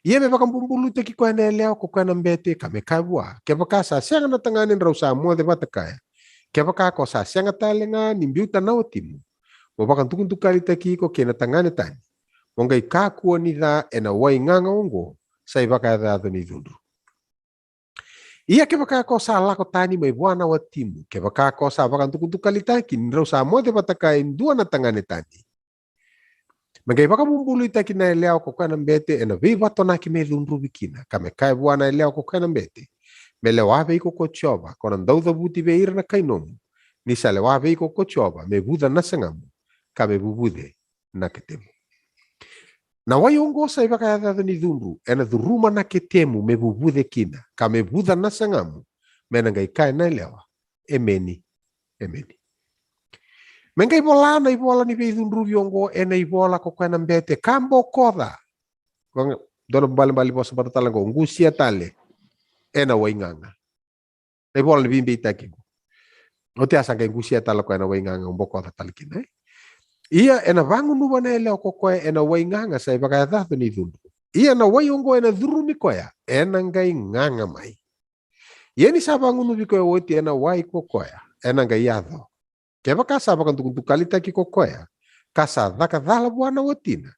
Ia me vakabubulutaki koya na yalewa ko koya na bete, ka me kaya vua, kevaka sa sega na tagane drau sa moce vata kaya, kevaka ko sa sega tale ga ni biuta na watimu, mo vakadukadukalitaki iko kei na tagane tani, mo qai kakua ni ca ena waigaga oqo sa ivakayacayaca ni cudru. Ia kevaka ko sa lako tani mai vua na watimu, kevaka ko sa vakadukadukalitaki ni drau sa moce vata kaya e dua na tagane tani, me qai vakabubuluitaki na yalewa ko koya na bete ena veivatonaki me cudruvi kina, ka me kaya vua na yalewa ko koya na bete, me lewa vei iko ko Jiova, ko na dau cavuti vei ira na kai nomu, ni sa lewa vei iko ko Jiova, me vuca na sagamu, ka me vuvuce na ketemu. Na wai oqo sa ivakayacayaca ni cudru, ena curuma na ketemu me vuvuce kina, ka me vuca na sagamu, me na qai kaya na yalewa, emeni, emeni. Me qai vola na ivola ni veicudruvi oqo ena ivola ko koya na bete ka bokoca. Dua na balebale vosa vata tale oqo, qusia tale ena waigaga. Na ivola ni veibeitaki qo. Oti a sa qai qusia tale koya ena waigaga, bokoca tale kina, e? Ia ena vagunuva na yalewa ko koya ena waigaga sa ivakayacayaca ni cudru. Ia na wai oqo ena curumi koya, ena qai gaga mai. Ia ni sa vagunuvi koya oti ena wai ko koya, ena qai yaco. Kevaka sa vakadukadukalitaki ko koya, ka sa caka cala vua na watina,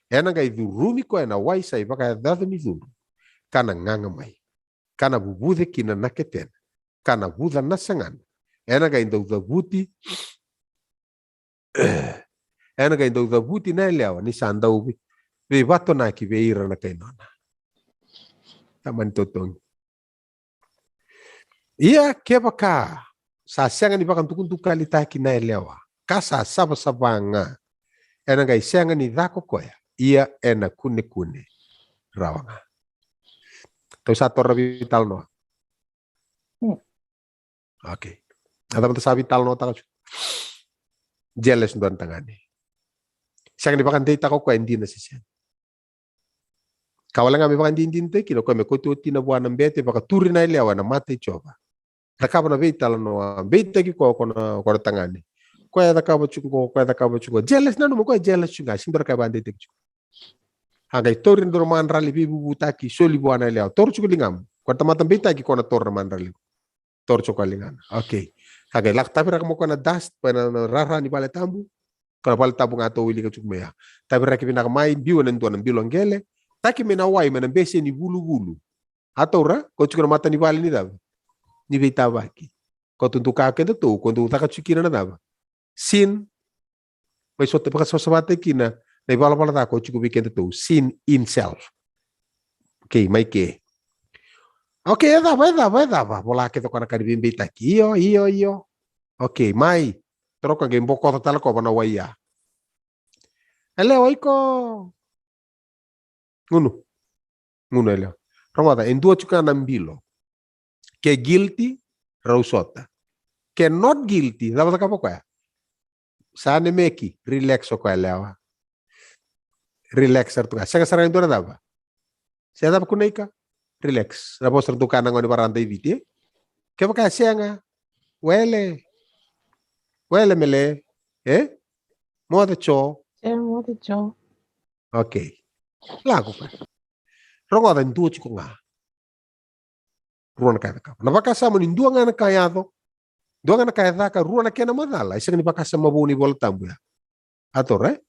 ena qai curumi koya na wai sa ivakayacayaca ni cudru, ka na gaga mai, ka na vuvuce kina na ketena, ka na vuca na sagana, ena qai dau cavuti, ena qai dau cavuti na yalewa ni sa dau vei-, veivatonaki vei ira na kai nona. Tamani totogi. Ia kevaka sa sega ni vakadukadukalitaki na yalewa, ka sa savasava ga, ena qai sega ni ca ko koya, ia ena kunekune rawa ga. Tou sa taura veitalanoa. Hmm. Okay. A cava da sa veitalanoataka tiko? Jealous dua na tagane. Sega ni vakadeitaka o koya e dina se sega. Ka wale ga me vakadinadinataki kina o koya me kauti watina vua na bete, vakaturi na yalewa ena mata i Jiova. Cakava na veitalanoa, beitaki koya ko na, ko na tagane. Koya e cakava tiko qo, koya e cakava tiko qo. Jealous, nanuma o koya e jealous tiko ga, sega ni dua na ka e vakadeitaki tiko. A qai tauri na dua na madrali veivuvutaki, soli vua na yalewa. Taura tiko ligamu. Ko na tamata beitaki ko na taura na madrali. Taura tiko ko na ligana. Okay. A qai lako taviraka mai ko na dust, ko na, na rara ni vale tabu. Ko na vale tabu ga tou wilika tiko mai ya. Taviraki vinaka mai, biu ena dua na bilo qele. Taki mai na wai, mai na bese ni vuluvulu. A taura, ko tiko na mata ni vale ni cava? Ni veitavaki. Ko tu duka kedatou, ko dou caka tiko kina na cava? Sin. Mai sota, vakasavasavataki kina na ivalavala ca ko tiko vei kedatou. Sin in self. Okay, mai ke. Okay, e cava, e cava, e cava. Vola kece o koya na ka ni veibeitaki. Io, io, io. Okay, mai. Toro ko qai bokoca tale ko va na wai ya. Yalewa iko. Gunu. Gunu yalewa. Rogoca, e dua tiko ga na bilo. Ke guilty, rau sota. Ke not guilty, cava cakava o koya? Sa nemeki, relax o koya yalewa. Relax sara tu ga. Sega sara ga e dua na cava. Se cava kunaika? Relax. Na vosa ra dau kaya na gone vara Daiviti, e? Kevaka e sega, wele. Wele mele, e? Moce jo. E, moce jo. Okay. Lako ka rogoca e dua tiko ga. Rua na ka e cakava. Na vakasama ni dua ga na ka e yaco, dua ga na ka e caka, rua na kena macala, e sega ni vakasama vou ni Vola Tabu ya. A tora, e?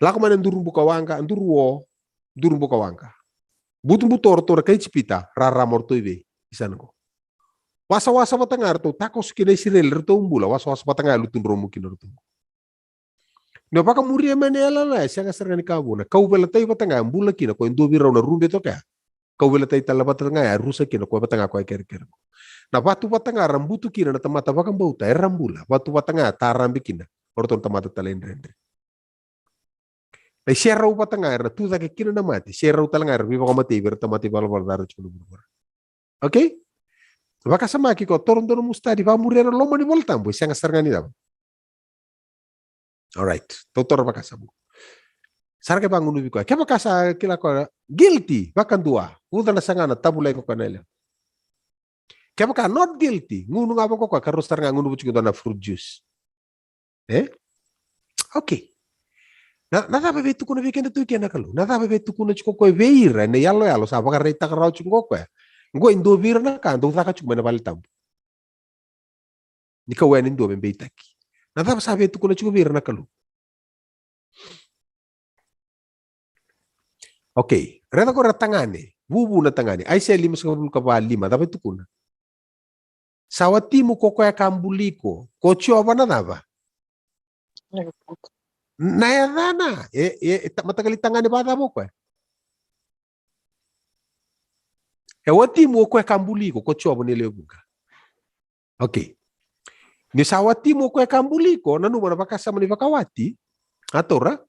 Lako mai na duru buka waqa, duru o, duru buka waqa. Butobuto o ratou na kai Ijipita, rarama o ratou i vei? I sana qo. Wasawasa vata ga ratou takoso kina Isireli, ratou bula, wasawasa vata ga e lutu dromu kina ratou. Ni o vakamuria mai na yalayala ya, sega sara ga ni ka vou, na kauveilatai vata ga e bula kina, ko e dua vei rau na rube toka ya. Kauveilatai tale vata ga ya e rusa kina, ko e vata ga ko e kerekere. Na vatu vata ga ra butu kina na tamata vakabauta, era bula, vatu vata ga ya tarabe kina o ratou na tamata talaidredre. Na iserau vata ga era tu cake kina na mate, serau tale ga era veivakamatei vei ira tamata ivalavala ca era tiko na vuravura. Okay? Vakasamaki ko, toro dua na nomu study, vakamuria na loma ni Vola Tabu, e sega sara ga ni cava. Alright, tou toro vakasama. Sara ke vagunuvi koya. Kevaka sa kila koya guilty, vakadua, uca na sagana, tavulai ko koya na yalewa. Kevaka not guilty, gunu ga vaka koya, ka rau sara ga gunuva tiko dua na fruit juice. E? Okay. Na, na cava e via tukuna vei keda tu ke na Kalou? Na cava e via tukuna tiko koya vei ira na iyaloyalo sa vakaraitaka rawa tiko koya? Qo e dua vei ira na ka dau caka tiko mai na vale tabu. Ni kauwai ni dua me beitaki. Na cava sa via tukuna tiko vei ira na Kalou? Okay, raica ko ira tagane, vuvu na tagane. Aisea limasagavulu ka va lima, cava e tukuna? Sa watimu ko koya ka buli iko, ko Jiova na cava? Na yacana. E, e, e ta-, mataqali tagane vakacava o koya? E watimu o koya ka buli iko, ko Jiova ni lewe vuqa. Okay. Ni sa watimu o koya ka buli iko, nanuma na vakasama ni vakawati. A taura,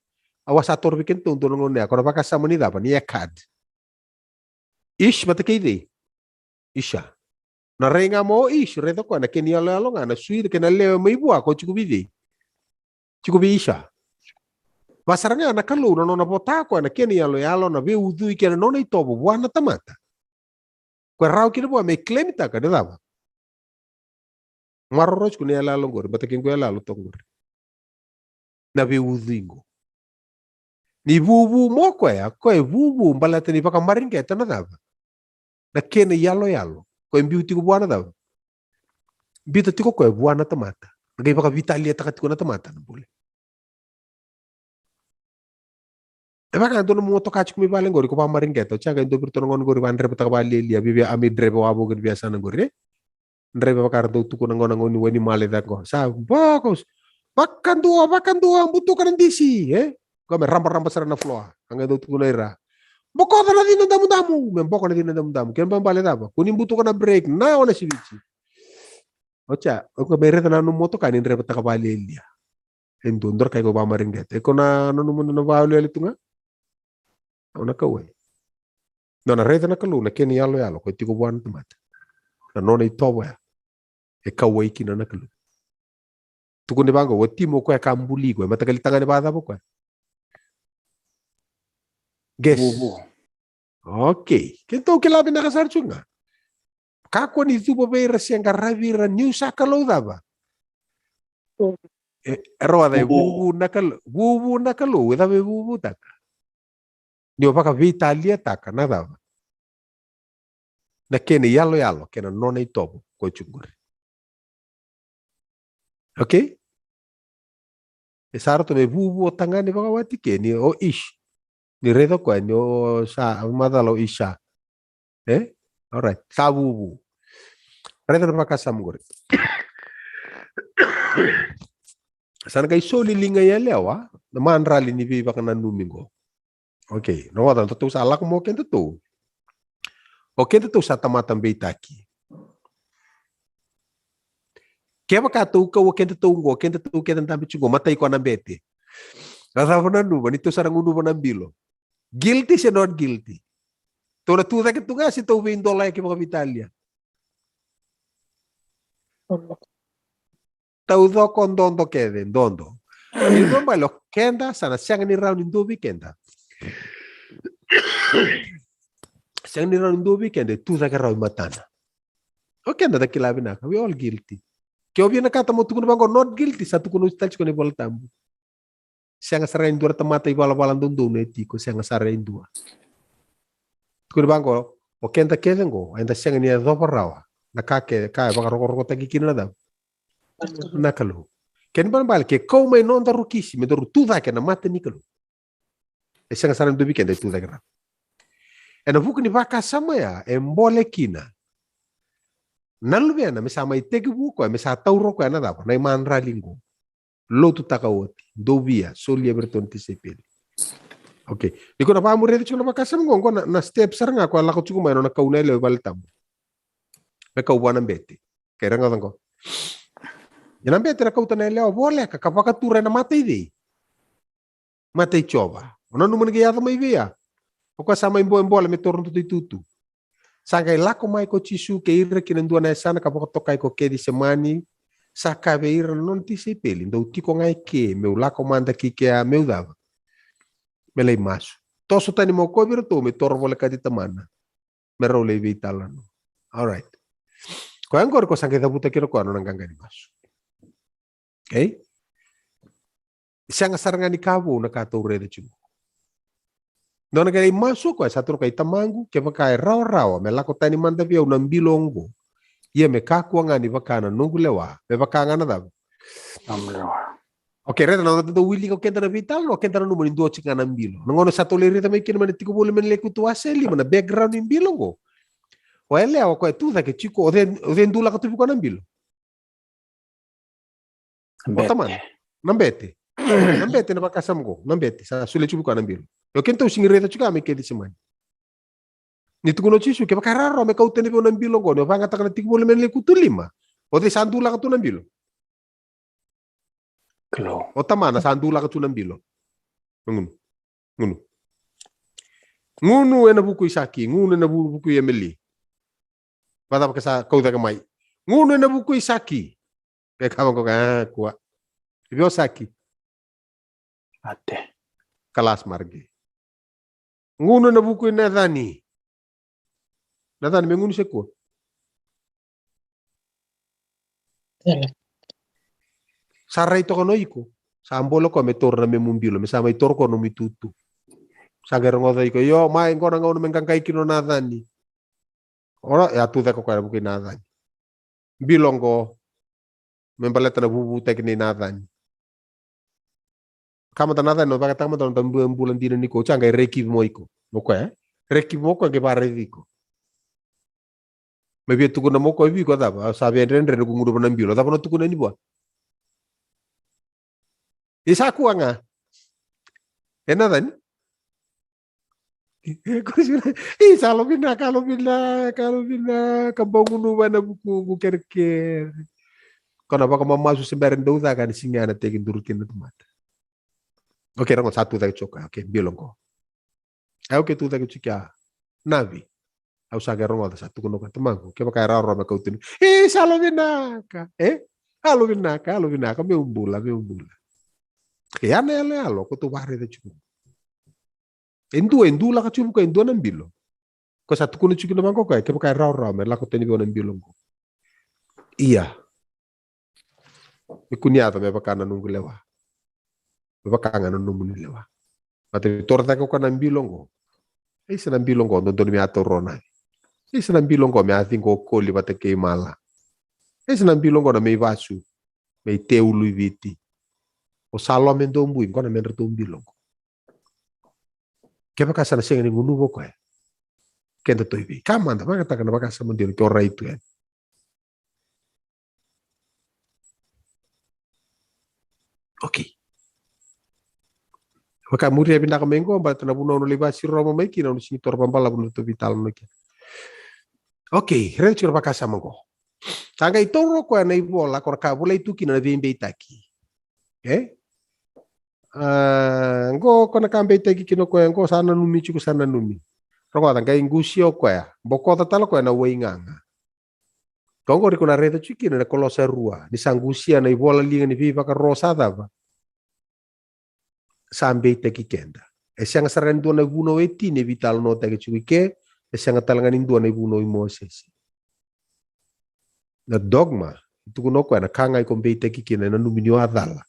au a sa taura vei kedatou dua na gauna ya, ko na vakasama ni cava, ni echad. Ish, vata kei cei? Isha. Na rai ga mo Ish, raica koya na kena iyaloyalo ga, na sui, na kena lewe mai vua, ko tiko vei cei? Tiko vei Isha. Vaka sara ga na Kalou, na nona vota koya na kena iyaloyalo, na veiucui kei na nona itovo vua na tamata. Koya rawa kina vua me claim-taka na cava? Maroroi tiko na iyaloyalo qori, vata kei qo iyaloyalo toka qori. Na veiucui qo. Ni vuvu mo koya, koya e vuvu baleta ni vakamareqeta na cava? Na kena iyaloyalo. Koya e biu tiko vua na cava? Biuta tiko koya vua na tamata. Na qai vakaveitaliataka tiko na tamata na bole. E vaka dua na nomu motoka tiko mai vale qori, ko vakamareqeta, o Jack, e dua vei iratou na gone qori vakadrevetaka vakalialia, via, via, a mai dreve wavoki ena veiyasana qori, e? Dreve vaka ra dau tukuna qo na gauna ni wainimala e caka qo. Sa boko, vakadua, vakadua, butuka na disi, e? Qo me rabaraba sara na floor, a qai dau tukuna ira, bokoca na cina damudamu, me boko na cina damudamu. Kena ibalebale cava? Ko ni butuka na brake, na o na siviti. O Jack, o qo me raica na nomu motoka ni drevetaka vakalialia. E dua, dua na ka iko vakamareqeta. Iko na nanuma na vakawelewele tu ga. Au na kauwai. Nona raica na Kalou na kena iyaloyalo, koya tiko vua na tamata. Na nona itovo ya. E kauwai kina na Kalou. Tukuni vaqo, watimu o koya ka buli iko, e mataqali tagane vakacava o koya? Guess. Vuvu. Okay. Keitou kila vinaka sara tu ga. Kakua ni cuva vei ira se qaravi ira niu sa Kalou cava? E, e rogoca, e vuvu na Kalou, vuvu na Kalou, e cava e vuvutaka? Ni o vakaveitaliataka na cava? Na kena iyaloyalo, kei na nona itovo, ko e tiko qori. Okay? E sa ratou me vuvu o tagane vakawati ke, ni o Ish. Ni raica koya, ni o sa, macala o Isha. E? Alright, sa vuvu. Raica na vakasama qori. Sa na qai soli liga iyalewa, na madrali ni veivakananumi qo. Okay, na wata, na tatou sa lako mo kedatou. O kedatou sa tamata beitaki. Kevaka tou kau o kedatou qo, kedatou keda dabe tiko qo, matai koya na bete. Na cava na nanuma, ni tou sa na gunuva na bilo. Guilty se not guilty? Tou na tu cake tu ga se tou veidola yaki vakaveitalia? Taucoko dodo kece, dodo. Ni dua bale o keda, sa na sega ni rawa ni dua vei keda. Sega ni rawa ni dua vei keda e tu cake rawa i matana. O keda da kila vinaka, we all guilty. Ke o vinakata mo tukuna vaqo not guilty, sa tukuna oti tale tiko na iVola Tabu. Sega sara e dua na tamata ivalavala dodonu e tiko, sega sara e dua. Tukuni vaqo, o keda kece qo eda sega ni yacova rawa na ka kece ka e vakarokorokotaki kina na cava? Na Kalou. Kena ibalebale ke kau mai noda rokisi me daru tu cake na mata ni Kalou, e sega sara ni dua vei keda e tu cake rawa. Ena vuku ni vakasama ya e bole kina na luvena me sa mai tekivu o koya, me sa taura o koya na cava? Na imadrali qo. Lotutaka oti, dovia, solia vei iratou na tisaipeli. Okay. Ni ko na vakamuri tiko na vakasama qo, qo na, na step sara ga ko a lako tiko mai nona kau na yalewa i vale tabu me kau vua na bete. Kei rega oca qo. Ia na bete na kauta na yalewa voleka ka vakatura ena mata i cei? Mata i Jiova. O nanuma ni qai yaco mai vei ya o koya sa mai bolebole me toro na toto itutu. Sa qai lako mai ko Jisu kei ira ki na dua na yasana ka vakatokai ko Kecisemani. Sa kaya vei ira na nona tisaipeli, dou tiko ga eke meu lako mada ki kea meu cava? Me lai masu. Toso tani mai o koya vei iratou me toro volekati Tamana me rau lai veitalanoa. Alright. Koya qori ko sa qai cavuta kina o koya nona qaqa ni masu. Okay? Sega sara ga ni ka vou na ka tou raica tiko. Dua na qai masu o koya, sa tukuna o koya, i Tamaqu, kevaka e rawarawa me lako tani mada vei au na bilo oqo, ia me kakua ga ni vaka na noqu lewa, me vaka ga na cava? Nomu lewa. Okay, raica na noda dau wilika o keda na veitalanoa, o keda nanuma ni dua tiko ga na bilo. Na gauna sa tou lai raica mai kina mai na Tiko Voli mai na Lekutu wase lima na background ni bilo oqo. O yalewa o koya tu cake tiko, o cei, o cei dulaka tu vei koya na bilo? O tamana. Na bete. Na bete na vakasama qo. Na bete. Sa solia tiko vei koya na bilo. Io, kedatou sega ni raica tiko ya mai Kecisemani. Ni tukuna o Jisu, kevaka e rawarawa me kau tani vei au na bilo qo, ni o vakayagataka na Tiko Voli mai na Lekutu lima. O cei sa dulaka tu na bilo? Kalou. O tamana sa dulaka tu na bilo. Gunu. Gunu. Gunu ena vuku i Saki, gunu ena vu-, vuku i Emeli. Vacava ke sa kau cake mai? Gunu ena vuku i Saki. E kaya vaqo, a, kua. I vei o Saki? Mate. Kalas maragi. Gunu ena vuku i Nacani. Nacani me gunu se kua? Sa rai toka o iko. Sa bole o koya me toro na memu bilo, me sa mai toro o koya nomu itutu. Sa qai rogoca o iko, io, mai qo na gauna me qaqai kina o Nacani. Ora, e a tu cake o koya ena vuku i Nacani. Bilo qo me baleta na vuvutaki nei Nacani. Ka mada Nacani, o vakataka mada na noda bu-, bula dina nikua, o sa qai rekivi mai o iko. O koya, e? Rekivi mai o koya, qai vakaraici iko. Me via tukuna mai o koya vei iko, cava? Sa via dredre na noqu gunuva na bilo. Cava na tukuna yani vua? Isa kua ga. E Nacani? Isa, yalovinaka, yalovinaka, yalovinaka, bau gunuva na vukuqu kerekere. Ko na vakamamasu se bera ni dau caka ni siga na teki duru kina na tamata. Okay, rogo, sa tu cake tiko. Okay, bilo qo. Au ke tu cake tiko ya. Navi. Au sa qai rogoca sa tukuna o koya, Tamaqu, kevaka e rawarawa me kau tani. E, sa yalovinaka. E? Yalovinaka, yalovinaka, meu bula, meu bula. Ke ya na yaloyalo ko tou vakaraica tiko. E dua, e dulaka tiko vei koya e dua na bilo. Ko sa tukuna tiko kina vaqo o koya, kevaka e rawarawa me lako tani vei au na bilo qo. Ia. Me kua ni yaco me vaka na noqu lewa. Me vaka ga na nomuni lewa. Baleta ni toro cake o koya na bilo qo. Isa na bilo qo, dodonu me a taura o Navi. Isa na bilo qo me a ciqo o Koli vata kei Mala. Isa na bilo qo na me i vasu, me i teulu i Viti. O Salome Dobui, qo na medratou bilo qo. Kevaka sa na sega ni gunuva o koya, kedatou i vei? Ka mada, vakayagataka na vakasama dina ke o rai tu yani. Okay. Vakamuria vinaka mai qo, baleta na vanua au na lai vakasiroma mai kina, au na sega ni taura vabalavu na nodatou veitalanoa kina. Okay, raica tiko na vakasama qo. Sa qai taura o koya na ivola, ko na ka volai tu kina na veibeitaki. E? A, qo ko na ka beitaki kina o koya, qo sa nanumi tiko, sa nanumi. Rogoca, qai qusia o koya, bokoca tale o koya na waigaga. Ka oqori ko na raica tiko kina na Kolosa rua, ni sa qusia na ivola liga ni veivakaro sa cava? Sa beitaki keda. E sega sara ni dua na ivunau e tini e veitalanoataki tiko i ke, e sega tale ga ni dua na ivunau i Mosese. Na dogma, e tukuna o koya na ka ga iko beitaki kina, e nanumi ni o a cala.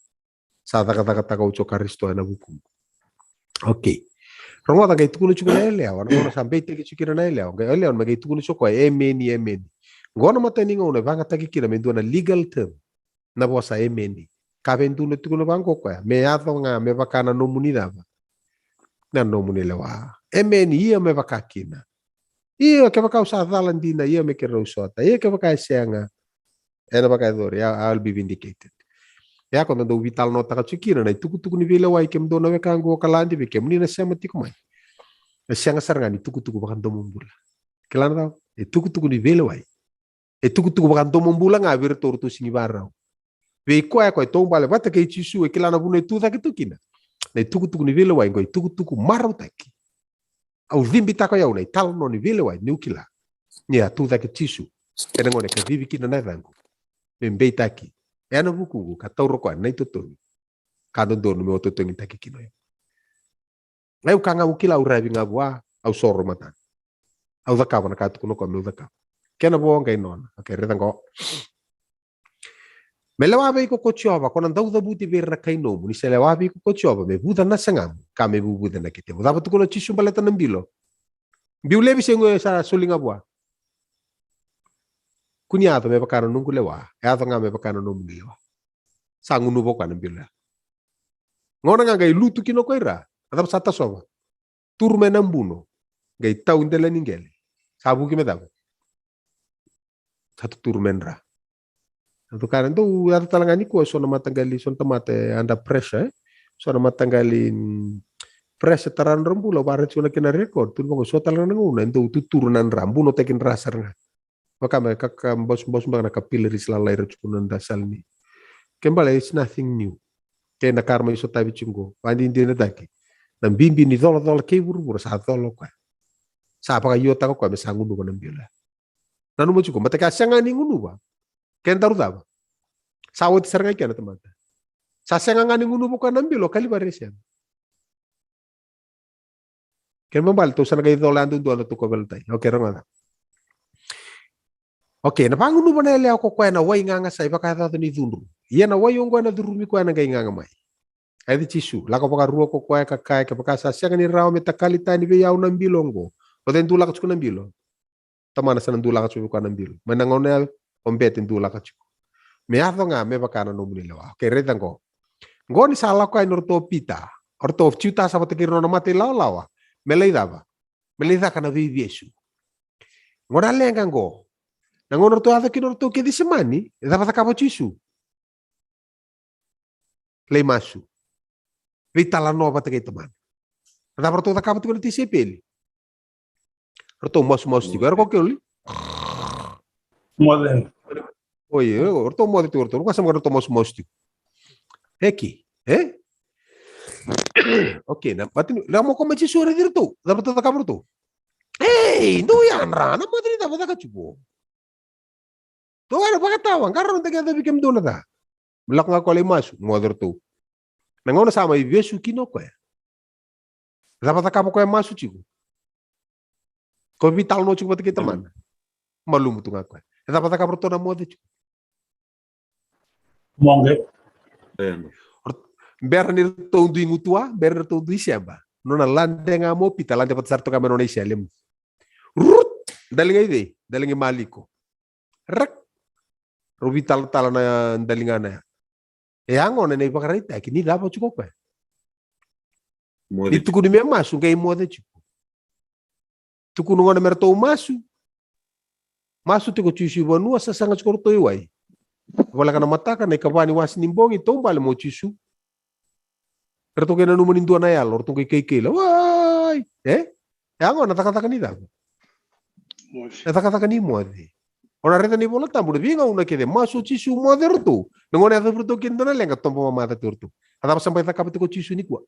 Sa cakacakataka oti o Karisito ena vukuqu. Okay. Rogoca, qai tukuna tiko na yalewa, na gauna sa beitaki tiko kina na yalewa, qai yalewa me qai tukuna tiko o koya, emeni, emeni. Qo na imatai ni gauna e vagataki kina me dua na legal term na vosa emeni. Ka vei dua na tukuna vaqo o koya, me yaco ga me vaka na nomuni cava? Na nomuni lewa. Emeni, ia me vaka kina. Ia kevaka au sa cala dina, ia me keirau sota. Ia kevaka e sega, ena vakayacori, I, I'll be vindicated. Ia ko da dau veitalanoataka tiko kina na itukutuku ni veilewai, kemudou na wekaqu, o Kaladi, vei kemuni na sema tiko mai. E sega sara ga ni tukutuku vakadomobula. Kila na cava? E tukutuku ni veilewai. E tukutuku vakadomobula ga vei iratou, ratou sigi varau. Vei koya ko e taubale vata kei Jisu, e kila na vanua e tu cake tu kina. Na itukutuku ni veilewai qo e tukutuku marautaki. Au cibitaka o yau na italanoa ni veilewai, niu kila ni a tu cake Jisu ena gauna e kacivi kina na yacaqu me beitaki ena vukuqu, ka taura o koya na itotogi ka dodonu meu totogitaki kina o yau. Au ka ga au kila, au ravi ga vua, au soro matana. Au cakava na ka tukuna o koya meu cakava. Kena vo qai nona. Okay, raica qo. Me lewa vei iko ko Jiova, ko na dau cavuti vei ira na kai nomu, ni se lewa vei iko ko Jiova, me vuca na sagamu, ka me vuvuce na ketevu. Cava tukuna o Jisu baleta na bilo? Biu laivi se qo e sa soli ga vua. Kua ni yaco me vaka na noqu lewa, e yaco ga me vaka na nomuni lewa. Sa gunuva o koya na bilo ya. Gauna ga qai lutu kina o koya i ra, a cava sa tasova? Turu mai na buno, qai tau dela ni qele. Sa vuki me cava? Sa tuturu me dra. Sa tu kaya, dou yaco tale ga nikua, so na mataqali, so na tamata e under pressure, e? So na mataqali, mm, pressure tara na nodra bula, au vakaraica tiko na kena record, tukuna vaqo, so tale ga na gauna e dau tuturu na dra, bunotaki dra sara ga. Vaka me ka, ka basubasu beka na capillaries lalai era tukuna na dasal ni. Ke bale, it's nothing new. Kei na ka ra mai sotavi tiko qo, vakadinadinataki. Na bibi ni colacola kei vuravura sa cola o koya. Sa vakaiotaka o koya me sa gunuva na bilo ya. Nanuma tiko, baleta ke a sega ni gunuva, kedaru cava? Sa oti sara ga i kena tamata. Sa sega ga ni gunuva o koya na bilo, Kalivari e sega. Kena ibalebale tou sa na qai cola yadudua na tou kovelatai. Okay, rogoca. Okay, na vagunuva na yalewa ko koya na wai gaga sa ivakayacayaca ni cudru. Ia na wai oqo ena curumi koya ena qai gaga mai. A yaco Jisu, lako vakarua ko koya ka kaya, kevaka sa sega ni rawa me takali tani vei au na bilo oqo. O cei dulaka tiko na bilo? Tamana sa na dulaka tiko vei koya na bilo. Mai na gauna ya, o bete dulaka tiko. Me yaco ga me vaka na nomuni lewa. Okay, raica qo. Qo ni sa lako yani o ratou o Pita, o ratou o Jiutasa vata kei ira na nona mata ilawalawa. Me lai cava? Me lai caka na veivesu. Qo na leqa qo. Na gauna ratou yaco kina o ratou ki Cisemani, e cava cakava o Jisu? Lai masu. Veitalanoa vata kei Tamana. Na cava ratou cakava tiko na tisaipeli? Ratou masumasu tiko. Era ko keli? Moce. Oi, e, ratou moce tiko ratou. Ko sa ratou masumasu tiko. Eki, e? Okay, na, vata ni, na mo ko mai Jisu, raici ratou. Cava ratou cakava ratou? Ei, dou yadra, na moce ni cava caka tiko? Dou yadra vakatawa, qarauna, da qai yacovi kemudou na ca. Me lako ga ko lai masu, moce ratou. Na gauna sa mai vesu kina o koya. Cava cakava o koya masu tiko? Ko veitalanoa tiko vata kei Tamana. Malumu tu ga o koya. E cava cakava ratou na moce tiko? Moqe. Bera ni ratou dui gutuwa, bera ni ratou dui seba. Nona lade ga mo Pita, lade vata sara toka me nona isele. Rut! Daliga i cei? Daliga i Maliko. Rak! Rau veitalatala na daligana ya. E a gona na ivakaraitaki ni cava tiko o koya. Ni tukuni me masu, qai moce tiko. Tukuna gona me ratou masu. Masu tiko Jisu i vanua, sasaga tiko ratou i wai. Voleka na mataka, na ikava ni wase ni bogi, taubale mo Jisu. Ratou qai nanuma ni dua na yalo, ratou qai kaikaila. Wai! E? E a gona na cakacaka ni cava? Moce. Na cakacaka ni moce. O na raica na iVola Tabu, na veigauna kece masu o Jisu, moce ratou. Na gauna e yacovi ratou kina dua na leqa, tobo mamaca tu ratou. A cava sa bai cakava tiko o Jisu nikua?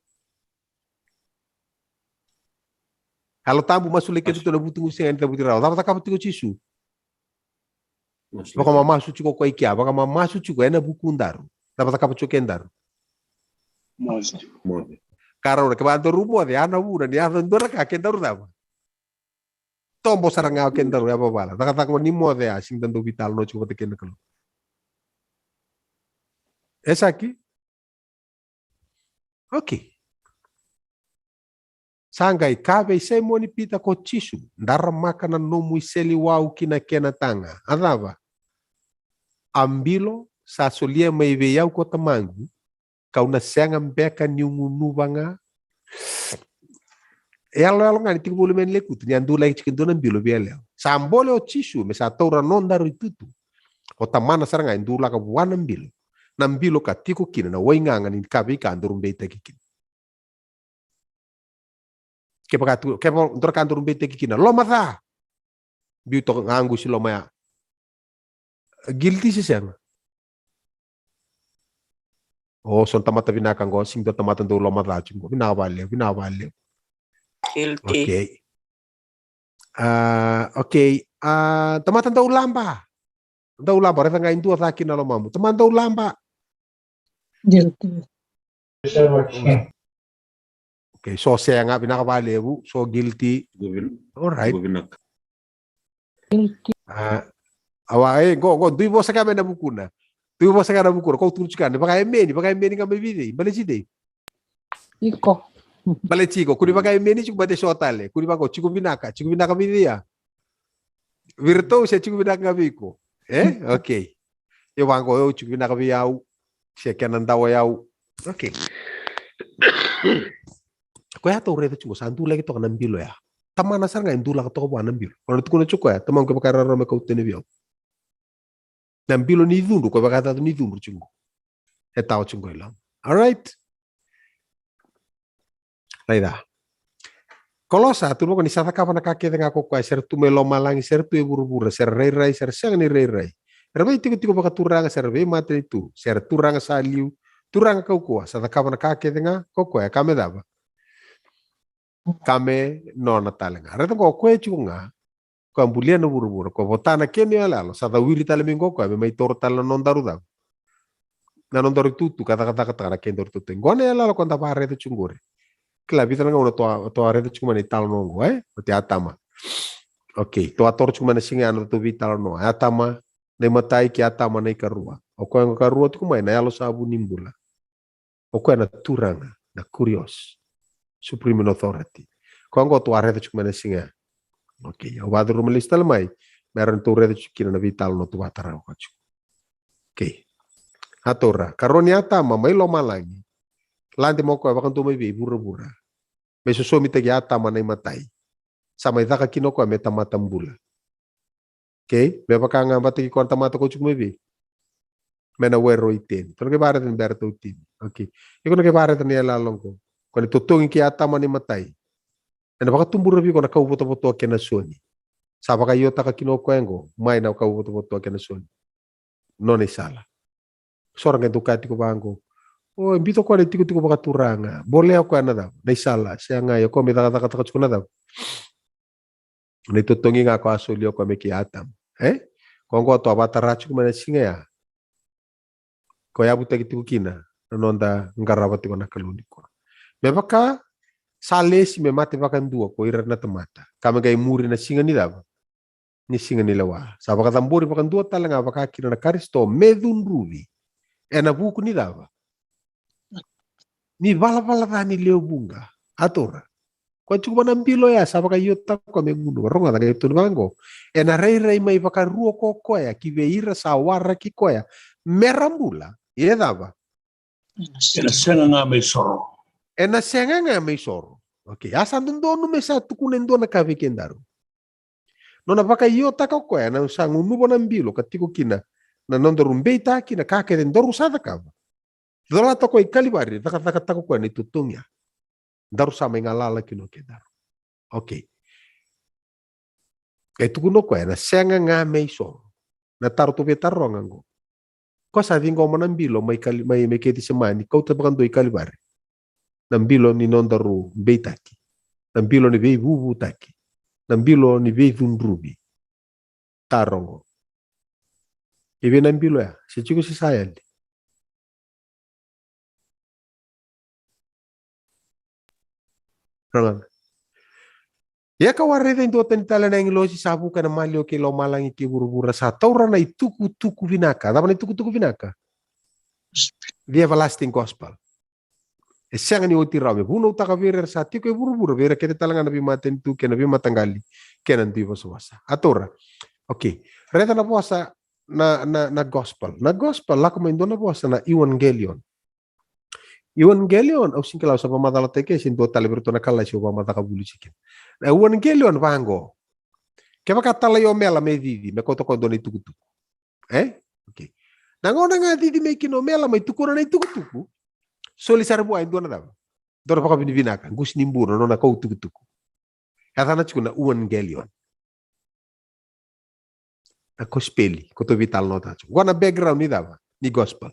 Yalo Tabu masulaki keda tu na vutugu sega ni cavuti rawa. Cava cakava tiko o Jisu? Vakamamasu tiko o koya i kea, vakamamasu tiko ena vukudaru. Cava cakava tiko kedaru? Moce. Ka rau na, kevaka daru moce, a na vuna ni yaco dua na ka kedaru cava? Tobo sara ga o kedaru yavavala. Cakacaka ni moce ya, sega ni da dau veitalanoa tiko vata kei na Kalou. E saki? Okay. Sa qai kaya vei Saimoni Pita ko Jisu, daramaka na nomu iseli wau ki na kena taga. A cava? A bilo sa solia mai vei au ko Tamaqu, kau na sega beka niu gunuva ga. E yaloyalo ga ni tiko voli mai na lekutu ni a dulaki tiko e dua na bilo vei yalewa. Sa bole o Jisu me sa taura nodaru itutu. O Tamana sara ga e dulaka vua na bilo. Na bilo ka tiko kina na waigaga ni ka veika daru beitaki kina. Kevaka tu, kevaka dua na ka daru beitaki kina, loma ca. Biu toka ga qusi loma ya. Guilty se sega? O, so na tamata vinaka qo, sega ni dua tamata dau loma ca tiko qo. Vinaka vakalevu, vinaka vakalevu. Guilty. Okay. Ah, okay. Ah, tamata dau laba. Dau laba, raica ga e dua ca kina lomamu. Tamata dau laba. Guilty. Okay, so sega, vinaka vakalevu, so guilty. All right. Ah, awa, e, qo, qo, dui vosa ka me na vukuna. Dui vosa ka na vukuna, ko tukuna tiko ni vakaemeni, vakaemeni ga mai vei cei? Baleti cei? Iko. Baleti iko, kua ni vakaemeni tiko, baleta so tale. Kua ni vaka, tiko vinaka, tiko vinaka vei cei ya? Vei iratou se tiko vinaka ga vei iko? E? Okay. Io vaqo, io tiko vinaka vei au. Se kena dawa yau. Okay. Koya tou raica tiko, sa dulaki toka na bilo ya. Tamana sara ga e dulaka toka vua na bilo. Ona tukuna tiko koya, Tamaqu kevaka e rawarawa me kauta yani vei au. Na bilo ni cudru, koya vakayaca ni cudru tiko. E tawa tiko i loma. All right. Raica. Kolosa, tukuna vaka ni sa cakava na ka kece ga ko koya, se ra tu mai lomalagi, se ra tu e vuravura, se ra rairai, se ra sega ni rairai. Era veitikotiko vakaturaga, se ra veimatanitu, se ra turaga sa liu, turaga kaukauwa, sa cakava na ka kece ga ko koya, ka me cava? Ka me nona tale ga. Raica qo, o koya tiko ga, ko a bulia na vuravura, ko vota na kena iyaloyalo, sa cawiri tale mai qo koya me mai toro tale na nodaru cava? Na nodaru itutu ka cakacakataka na kedaru itutu. Qo na iyaloyalo ko da vakaraica tiko qori. Kila vica na gauna tou a, tou a raica tiko mai na italanoa qo, e? Oti Atama. Okay, tou a toro tiko mai na siga ya na nodatou veitalanoa. Atama na imatai kei Atama na ikarua. O koya qo karua tiko mai na yalo sa vu ni bula. O koya na turaga, na kurios, supreme authority. Koya qo tou a raica tiko mai na siga ya. Okay, au vakacuruma lesu tale mai me rawa ni tou raica tiko kina na veitalanoa tou vakatara koya tiko. Okay. A taura, karua ni Atama mai lomalagi. Lade mai o koya vakadua mai vei vuravura. Me sosomitaki Atama na imatai. Sa mai caka kina o koya me tamata bula. Okay, me vaka ga vata kei koya na tamata ko tiko mai vei? Mai na were o Iteni. Tou na qai vakaraica ni bera tou tini. Okay. Iko na qai vakaraica na iyaloyalo qo. Ko ni totogi kei Atama na imatai. Ena vakatubura vei iko na kauvotavotoa kei na soni. Sa vakaiotaka kina o koya qo mai na kauvotavotoa kei na soni. Nona isala. So ra qai dau kaya tiko vaqo, o, e biuta o koya na itikotiko vakaturaga. Bolea o koya na cava? Na isala. Sega, o koya me cakacakataka tiko na cava? Na itotogi ga ko a solia o koya mai kei Atama. E? Koya qo tou a vakatara tiko mai na siga ya. Ko yavutaki tiko kina na noda qarava tiko na Kalou nikua. Me vaka sa lesi me mate vakadua ko ira na tamata, ka me qai muri na siga ni cava? Ni siga ni lewa. Sa vakacabori vakadua tale ga vaka kina na Karisito me cudruvi ena vuku ni cava? Ni valavala ca ni lewe vuqa. A taura. Koya tiko vua na bilo ya sa vakaiotaka o koya me gunu. Rogoca, qai tukuna vaqo. Ena rairai mai vakarua ko koya ki vei ira sa waraki koya me ra bula. E cava? Ena sega ga me isoro. Ena sega ga me isoro. Okay, a sa dodonu me sa tukuna e dua na ka vei kedaru. Nona vakaiotaka o koya na sa gunuva na bilo ka tiko kina na nodaru beitaki, na ka kece daru sa cakava. Colata o koya i Kalivari, cakacakataka o koya na itotogi ya. Daru sa mai galala kina o kedaru. Okay. E tukuna o koya na sega ga me isoro. Na taro tou via taroga qo. Ko sa ciqoma na bilo mai Kali-, mai, mai Kecisemani, kauta vakadua i Kalivari. Na bilo ni nodaru beitaki. Na bilo ni veivuvutaki. Na bilo ni veicudruvi. Taro qo. I vei na bilo ya? Se tiko se sa yali? Rogoca. Ia kau a raica e dua tani tale na agilosi sa vuka ena maliwa kei lomalagi kei vuravura, sa taura na itukutuku vinaka. Cava na itukutuku vinaka? The everlasting gospel. E sega ni oti rawa me vunautaka vei ira era sa tiko e vuravura, vei ira kece tale ga na veimatanitu kei na veimataqali kei na duivosavosa. A taura. Okay. Raica na vosa na, na, na gospel. Na gospel, lako mai dua na vosa na euangelion. Euangelion, au sega ni kila, au sa vakamacalataki e se dua tale vei iratou na kalasi au vakamacala vuli tiko kina. Na euangelion vaqo. Kevaka talai o Mela me cici, me kauta koya dua na itukutuku. E? Okay. Na gauna ga cici mai kina o Mela mai tukuna na itukutuku, soli sara vua e dua na cava? Dua na vakavinavinaka, qusi ni bula, nona kau tukutuku. Yacana tiko na euangelion. Na kosipeli, ko tou veitalanoataka tiko. Qo na background ni cava? Ni gospel.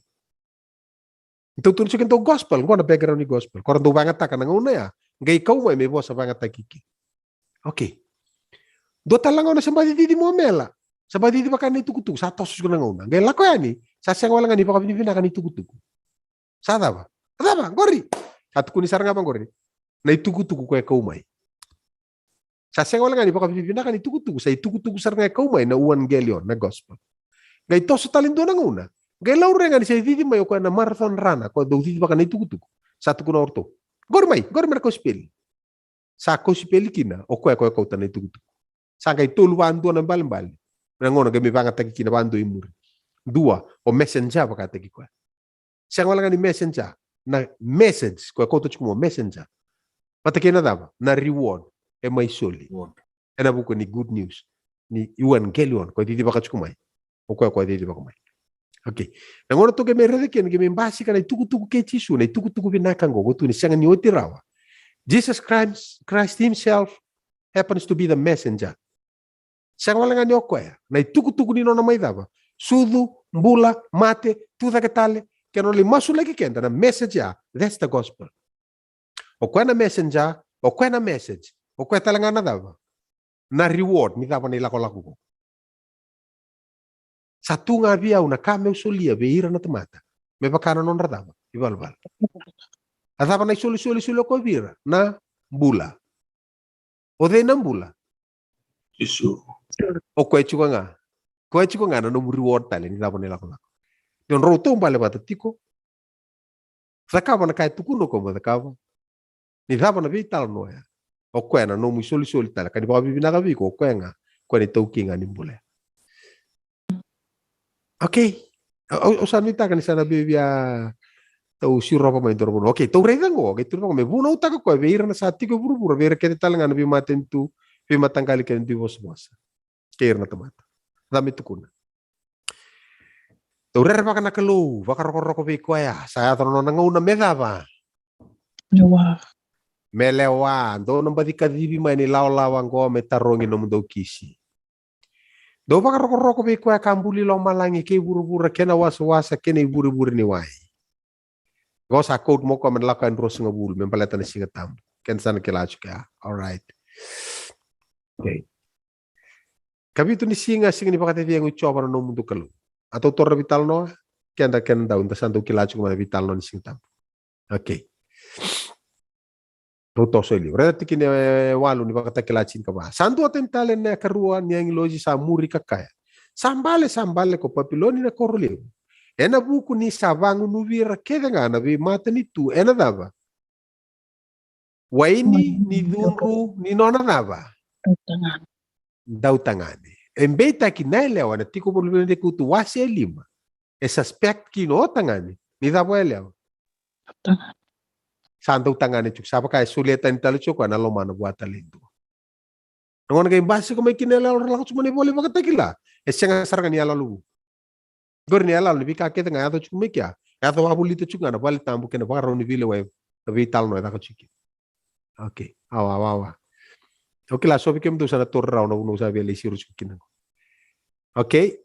Tou tukuna tiko e dua gospel, qo na background ni gospel. Ko ra dau vayagataka na gauna ya, qai kau mai me vosa vayagataki kina. Okay. Dua tale na gauna sa baci cici mai o Mela. Sa baci cici vaka na itukutuku, sa toso tiko na gauna. Qai lako yani, sa sega wale ga ni vakavinavinaka na itukutuku. Sa cava? Sa cava? Qori. Sa tukuni sara ga vaqori. Na itukutuku koya e kau mai. Sa sega wale ga ni vakavinavinaka ni tukutuku, sa itukutuku sara ga e kau mai na euangelion, na gospel. Qai toso tale dua na gauna. Qai laurai ga ni sa cici mai o koya na marathon runner, koya dau cici vaka na itukutuku. Sa tukuna o ratou. Qori mai, qori mai na kosipeli. Sa kosipeli kina, o koya koya kauta na itukutuku. Sa qai tolu vadua na balebale. Na gauna qai mai vayagataki kina vadua i muri. Dua, o messenger vakataki koya. Sega wale ga ni messenger. Na message, koya kauta tiko mai o messenger. Vata kei na cava? Na reward. E mai soli. Reward. Ena vuku ni good news. Ni euangelion, koya cici vaka tiko mai. O koya, koya cici vaka mai. Okay. Na gauna tou qai mai raica kina, qai mai basika na itukutuku kei Jisu, na itukutuku vinaka qo, qo tu ni sega ni oti rawa. Jesus Christ, Christ himself happens to be the messenger. Sega wale ga ni o koya, na itukutuku ni nona mai cava? Sucu, bula, mate, tucake tale, kei na nona lai masulaki keda na message ya, that's the gospel. O koya na messenger, o koya na message, o koya tale ga na cava? Na reward, ni cava na ilakolako qo. Sa tu ga vei au na ka meu solia vei ira na tamata. Me vaka na nodra cava? Ivalavala. A cava na isolisoli soli o koya vei ira? Na bula. O cei na bula? Jisu. O koya tiko ga. Koya tiko ga na nomu reward tale ni cava na ilakolako. Ni o drau taubale vata tiko. Cakava na ka e tukuna o koya mo cakava. Ni cava na veitalanoa ya? O koya na nomu isolisoli tale. Ka ni vakavinavinaka vei iko, o koya ga, o koya na itaukei ga ni bula ya. Okay. Au, au sa nuitaka ni sa na via, via tou sirova mai dua na vanua. Okay, tou raica qo, okay, tou raica qo me vunautaka koya vei ira na sa tiko e vuravura, vei ira kece tale ga na veimatanitu, veimataqali kei na duivosavosa. Kei ira na tamata. Ca me tukuna. Tou rerevaka na Kalou, vakarokoroko vei koya, sa yaco na nona gauna me cava? Lewa. Me lewa, dou na baci kacivi mai na ilawalawa qo me tarogi nomudou kisi. Dou vakarokoroko vei koya ka buli lomalagi kei vuravura kei na wasawasa kei na ivurevure ni wai. Qo sa quote mo koya me na lako yani ruasagavulu me baleta na Siga Tabu. Keda sa na kila tiko ya. All right. Okay. Kavitu ni siga, siga ni vakacecegu i Jiova na nomudou Kalou. A tou taura na veitalanoa, keda, keda dau, da sa dau kila tiko mai na veitalanoa ni Siga Tabu. Okay. Tou toso e liu. Raica tikina e walu ni Vakatakila tinikava. Sa duatani tale na karua ni agilosi sa muri ka kaya, sa bale, sa bale ko Papiloni na koro levu. Ena vuku ni sa vagunuvi ira kece ga na veimatanitu ena cava? Waini ni cudru ni nona cava? Dautagane. Dautagane. E beitaki na yalewa ena tiko voli vei na Dekutu wase e lima. E suspect kina o tagane ni cava o yalewa? Dautagane. Sa dautagane tiko, sa vaka e solia tani tale tiko na lomana vua tale e dua. Na gauna qai basika mai kina na yaloyalo ra lako tiko mai na ivola ni Vakatakila, e sega sara ga ni yaloyalo vu. Qori na yaloyalo ni veika kece ga e yaco tiko mai kea, e yaco wavolita tiko ga na vale tabu kei na vakarau ni veilewai, na veitalanoa e caka tiko kina. Okay, awa, awa, awa. Au kila so vei kemudou sa na taura rawa na vanua au sa via lai siro tiko kina qo. Okay.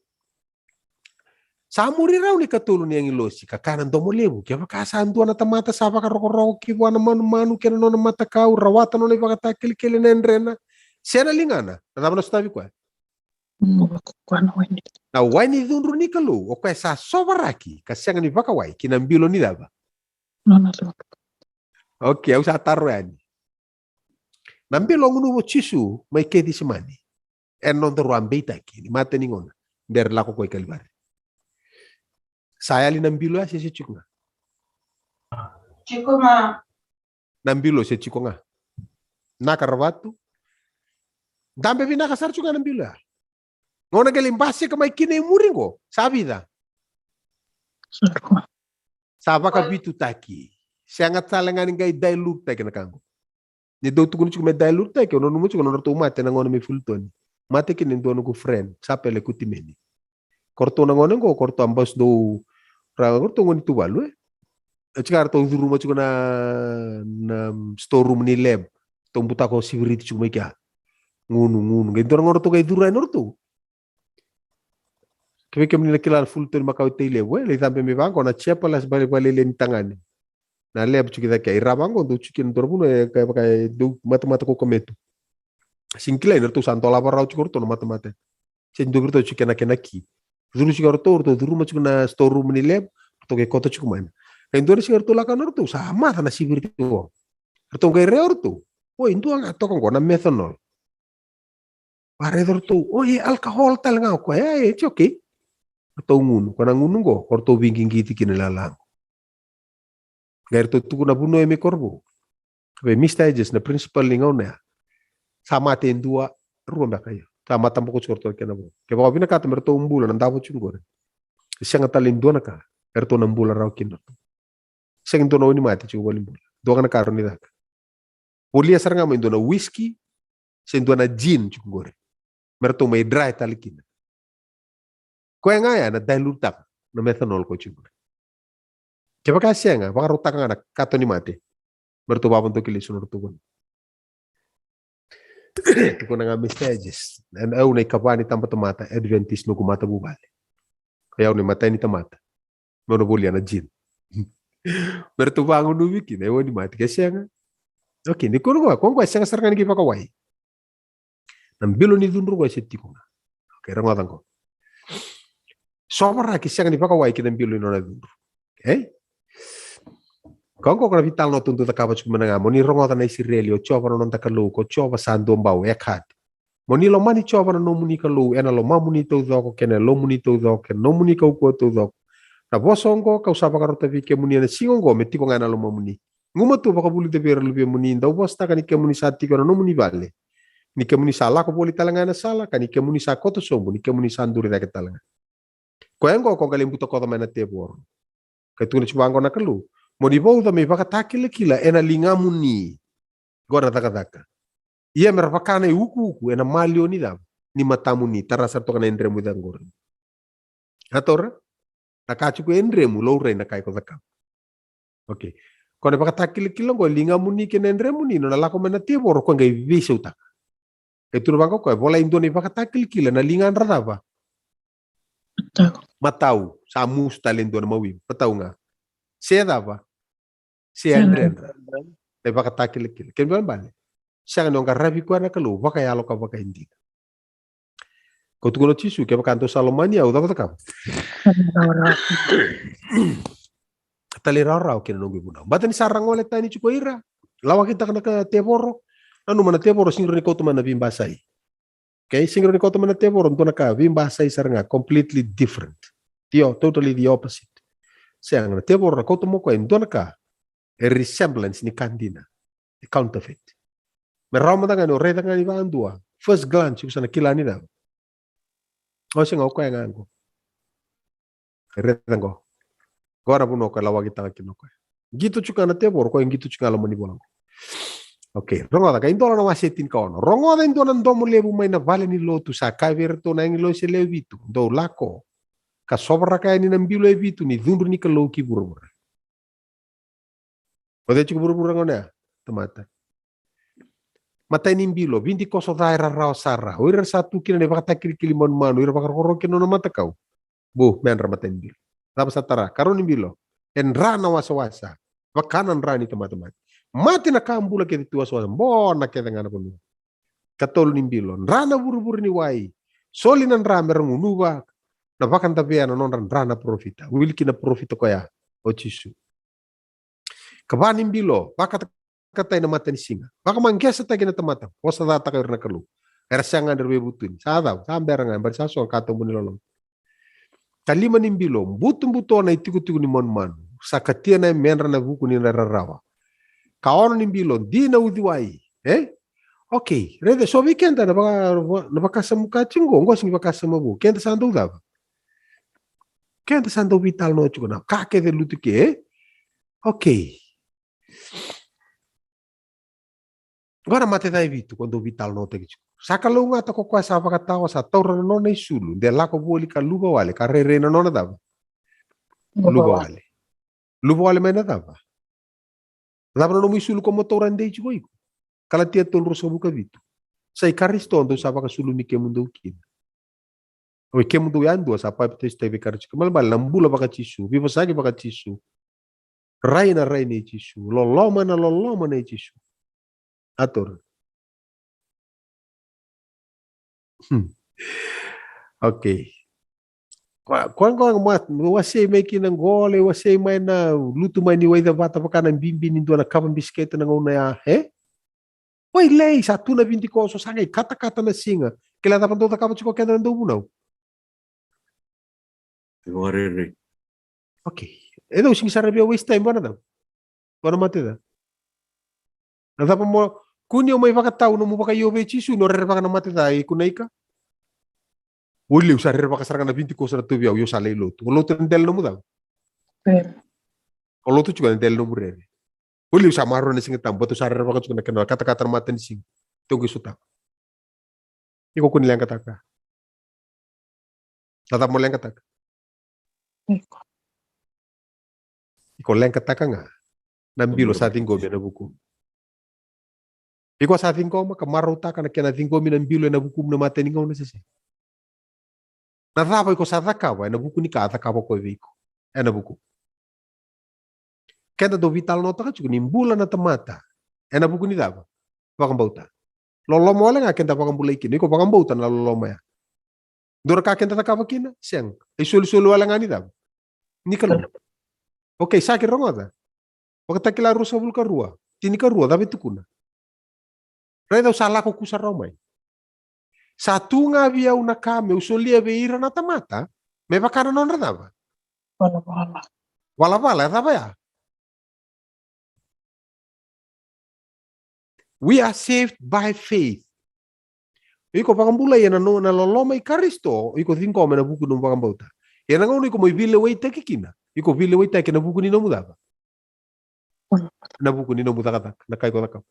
Sa muri rau na ikatolu ni agilosi ka kaya na domo levu, kevaka sa dua na tamata sa vakarokoroko ki vua na manumanu kei na nona matakau, rawata na nona ivakatakilakila ena yadrena se na ligana, na cava na sotavi koya? Mm, vakakua na waini. Na waini cudru ni Kalou, o koya sa sovaraki ka sega ni vakawai ki na bilo ni cava? Nona cudru. Okay, au sa taro yani. Na bilo gunuva o Jisu mai Kecisemani. Ena nodaru a beitaki ni mata ni gauna, bera lako koya i Kalivari. Sa yali na bilo ya se se tiko ga? Tiko ga. Na bilo se tiko ga. Naka ravatu. Dabe vinaka sara tiko ga na bilo ya. Gauna qai lai basika mai kina i muri qo, sa vica? Sa vakavitutaki. Sega tale ga ni qai dilute-taki na ka qo. Ni dau tukuni tiko me dilute-taki, au nanuma tiko na nodratou mate na gauna mai Fulton. Mate kina e dua noqu friend, Chapel e Kutimeni. Ko ratou na gauna qo, ko ratou a bus dou ra, ko ratou gone ni Tuvalu, e. E tiko ratou curuma tiko na, na store room ni lab. Ratou butako siviti tiko mai kea. Gunu, gunu. Qai dua na gauna ratou qai curu yani o ratou. Kevaka kemuni na kila na Fulton, Makawa, Tailevu, e, lai cabe mai vaqo na chapel, a se vale, vale ni tagane. Na lab tiko cake, i ra vaqo, dou tiko kina dua na vanua, e, ka, ka, e, dou matamata ko kametu. Sega ni kilai ni ratou sa dolava rawa tiko o ratou na matamata. Se dua vei ratou tiko kena, kena ki. Curu tiko o ratou, ratou curuma tiko na store room ni lab, ratou qai koto tiko mai. Qai dua na siga ratou lako na ratou, sa maca na siviti tiko. Ratou qai rea o ratou. Oi, dua ga toka qo na methanol. Vakaraica ratou, oi, e alcohol tale ga o koya, e, it's okay. Ratou gunu, ko na gunu qo, ko ratou veiqigiti kina lala qo. Qai ratou tukuna vanua e mai Korovou. Vei Mister Hedges na principal ni gauna ya. Sa mate e dua, rua beka io. Sa mataboko tiko ratou kena vo. Kevaka o vinakata me ratou bula na davo tiko qori. Sega tale e dua na ka. E ratou na bula rawa kina ratou. Sega ni dua na wainimate tiko valenibula. Dua ga na ka rawa ni caka. Volia sara ga mai dua na whisky, se dua na gin tiko qori. Me ratou mai dry tale kina. Koya ga ya na dilute-taka na methanol ko tiko qori. Kevaka sega, vakarautaka ga na kato ni mate. Me ratou vakavodoki lesu na ratou vanua. Tukuna ga Mister Hedges. Au na ikava ni tabatamata Adventist noqu matavuvale. Au na imatai ni tamata. Meu na volia na gin. Me ratou vagunuvi kina e wainimate ke sega. Okay, ni kona qo, ko qo e sega sara ga ni qai vakawai. Na bilo ni cudru qo e se tiko ga. Okay, rogoca qo. Sovaraki sega ni vakawai ki na bilo ni nona cudru. Okay? Ko qo ko na veitalanoa tou dau cakava tiko mai na ga, mo ni rogoca na Isireli, o Jiova na noda Kalou, ko Jiova sa dua bau, Eckhart. Mo ni lomani Jiova na nomuni Kalou ena lomamuni taucoko, kei na yalomuni taucoko, kei na nomuni kaukauwa taucoko. Na vosa oqo kau sa vakarota vei kemuni ena siga oqo me tiko ga ena lomamuni. Gumatua vakavulica vei ira na luvemuni, dau vosataka ni kemuni sa tiko ena nomuni vale, ni kemuni sa lako voli tale ga ena sala, ka ni kemuni sa koto sobu, ni kemuni sa duri cake tale ga. Koya oqo ko qai lai butakoca mai na tevoro. Ka tukuna tiko vaqo na Kalou, mo ni vauca me ivakatakilakila ena ligamuni. Qo na cakacaka. Ia me ra vaka na iukuuku ena maliwa ni cava? Ni matamuni, tara sara toka na idremu i caqori. A taura? Na ka tiko e dremu, laurai na ka iko cakava. Okay. Ko na ivakatakilakila qo e ligamuni kei na idremuni, nona lako mai na tevoro, ko qai veisautaka. E tukuna vaqo koya, volai dua na ivakatakilakila na ligadra cava? Matau. Matau. Sa musu tale e dua na mawi. Matau ga. Se cava? Se yadredra. Na ivakatakilakila. Kena ibalebale, sega ni o qaravi koya na Kalou vakayalo ka vakaidina. Ko tukuna o Jisu, kevaka dou sa lomani au, cava cakava? Talairawarawa ki na noqu ivunau. Baleta ni sa ra gole tani tiko ira, lawakitaka na ka tevoro. Nanuma na tevoro sega ni rawa ni kauta mai na veibasai. Okay, sega ni rawa ni kauta mai na tevoro dua na ka veibasai sara ga, completely different. The, totally the opposite. Sega, na tevoro na kauta mai o koya e dua na ka e resemblance ni ka dina, e counterfeit. Me rawa mada ga ni o raica ga ni vakadua, first glance iko sa na kila ni cava. O sega, o koya ga qo. Raica qo. Qo na vanua o koya lawakitaka kina o koya. Qito tiko ga na tevoro, o koya qito tiko ga loma ni vola qo. Okay, rogoca, ka idola na wase tinikaono. Rogoca e dua na domo levu mai na vale ni lotu sa kaya vei iratou na agilosi e lewe vitu, dou lako ka sovaraka yani na bilo e vitu ni cudru ni Kalou ki vuravura. O cei tiko vuravura gona ya? Tamata. Matai ni bilo, vidikoso ca e rarawa sara. O ira sa tu kina na ivakatakilikili manumanu, ira vakarokoroko kina nona matakau. Bu, medra matai ni bilo. Cava sa tara? Karua ni bilo, e dra na wasawasa, vaka na dra ni tamata mate. Mate na ka bula kece tu wasawasa, bona kece ga na vanua. Katolu ni bilo, dra na vurevure ni wai, soli na dra me ra gunuva na vakadavea na nodra dra na parofita. Wili kina parofita koya o Jisu. Kava ni bilo, vakatakatai na matanisiga, vakamagesataki na tamata, vosacataka ira na Kalou. Era sega ni ra veivutuni. Sa cava? Sa bera ga, bera sa so ka tobu ni loloma. Kalima ni bilo, butobuto na itikotiko ni manumanu, sa katia na yamedra na vuku ni na rarawa. Ka ono ni bilo, dina uciwai. E? Okay, raica, so vei keda na vaka, na vakasamu ka tiko qo, qo sega ni vakasama vou. Keda sa dau cava? Keda sa dau veitalanoa tiko na ka kece lutu ke, e? Okay. Qo na mate ca e vitu ko dau veitalanoataki tiko. Sa kalougata ko koya sa vakatawa, sa taura na nona isulu, de lako voli ka luva wale, ka rairai na nona cava? Luva wale. Luva wale mai na cava? Cava na nomu isulu ko mo taura dei tiko iko? Kalatia tolu, ruasagavulu ka vitu. Sa i Karisito dou sa vakasulumi kemudou kina. Oi kemudou yadua sa papitaisotaki vei Karisito. Malemale na bula vaka-Jisu, veivosaki vaka-Jisu. Rai na rai nei Jisu, loloma na loloma nei Jisu. Atora. Hmm. Okay. Koya, koya, koya, ma, wasei mai kina qo, lai wasei mai na lutu mai ni waicavata vaka na bibi ni dua na kava bisikete na gauna ya, e? Oi, lai, sa tu na vidikoso, sa qai katakata na siga. Kila cava dau cakava tiko keda na dauvunau? Vakarerei. Okay. E dau sega sara via waste time vua na cava? Vua na mate ca. Na cava mo, kua ni o mai vakatau nomu vakaio vei Jisu ni o rerevaka na mate ca, e, kua ni ika. O liu sa rerevaka sara ga na vidikoso na tauvi au, io sa lai lotu. O lotu na dela nomu cava? E. O lotu tiko na dela nomu rere. O liu sa maroroi na Siga Tabu, baleta sa rerevaka tiko na kena katakata na matanisiga. Tou qai sotava. Iko kua ni leqataka. Na cava mo leqataka? Iko. Iko leqataka ga na bilo sa ciqomi ena vukumu. Iko sa ciqoma ka marautaka na kena ciqomi na bilo ena vukumu na imatai ni gauna se sega? Na cava iko sa cakava ena vuku ni ka a cakava o koya vei iko ena vukumu? Keda dau veitalanoataka tiko ni bula na tamata ena vuku ni cava? Vakabauta. Loloma wale ga keda vakabulai kina, iko vakabauta na loloma ya. Dua na ka keda cakava kina? Sega. E isolisoli wale ga ni cava? Ni Kalou. Okay, sa qai rogoca. Vakatakila ruasagavulu ka rua, tinikarua, cava e tukuna? Raica, au sa lako kusarawa mai. Sa tu ga vei au na ka meu solia vei ira na tamata me vaka na nodra cava? Valavala. Valavala, e cava ya? We are saved by faith. Iko vakabulai ena no, na loloma i Karisito, iko ciqoma ena vuku ni nomu vakabauta. Ia na gauna iko mai veilewaitaki kina, iko veilewaitaki ena vuku ni nomu cava? Na vuku ni nomu cakacaka, na ka iko cakava.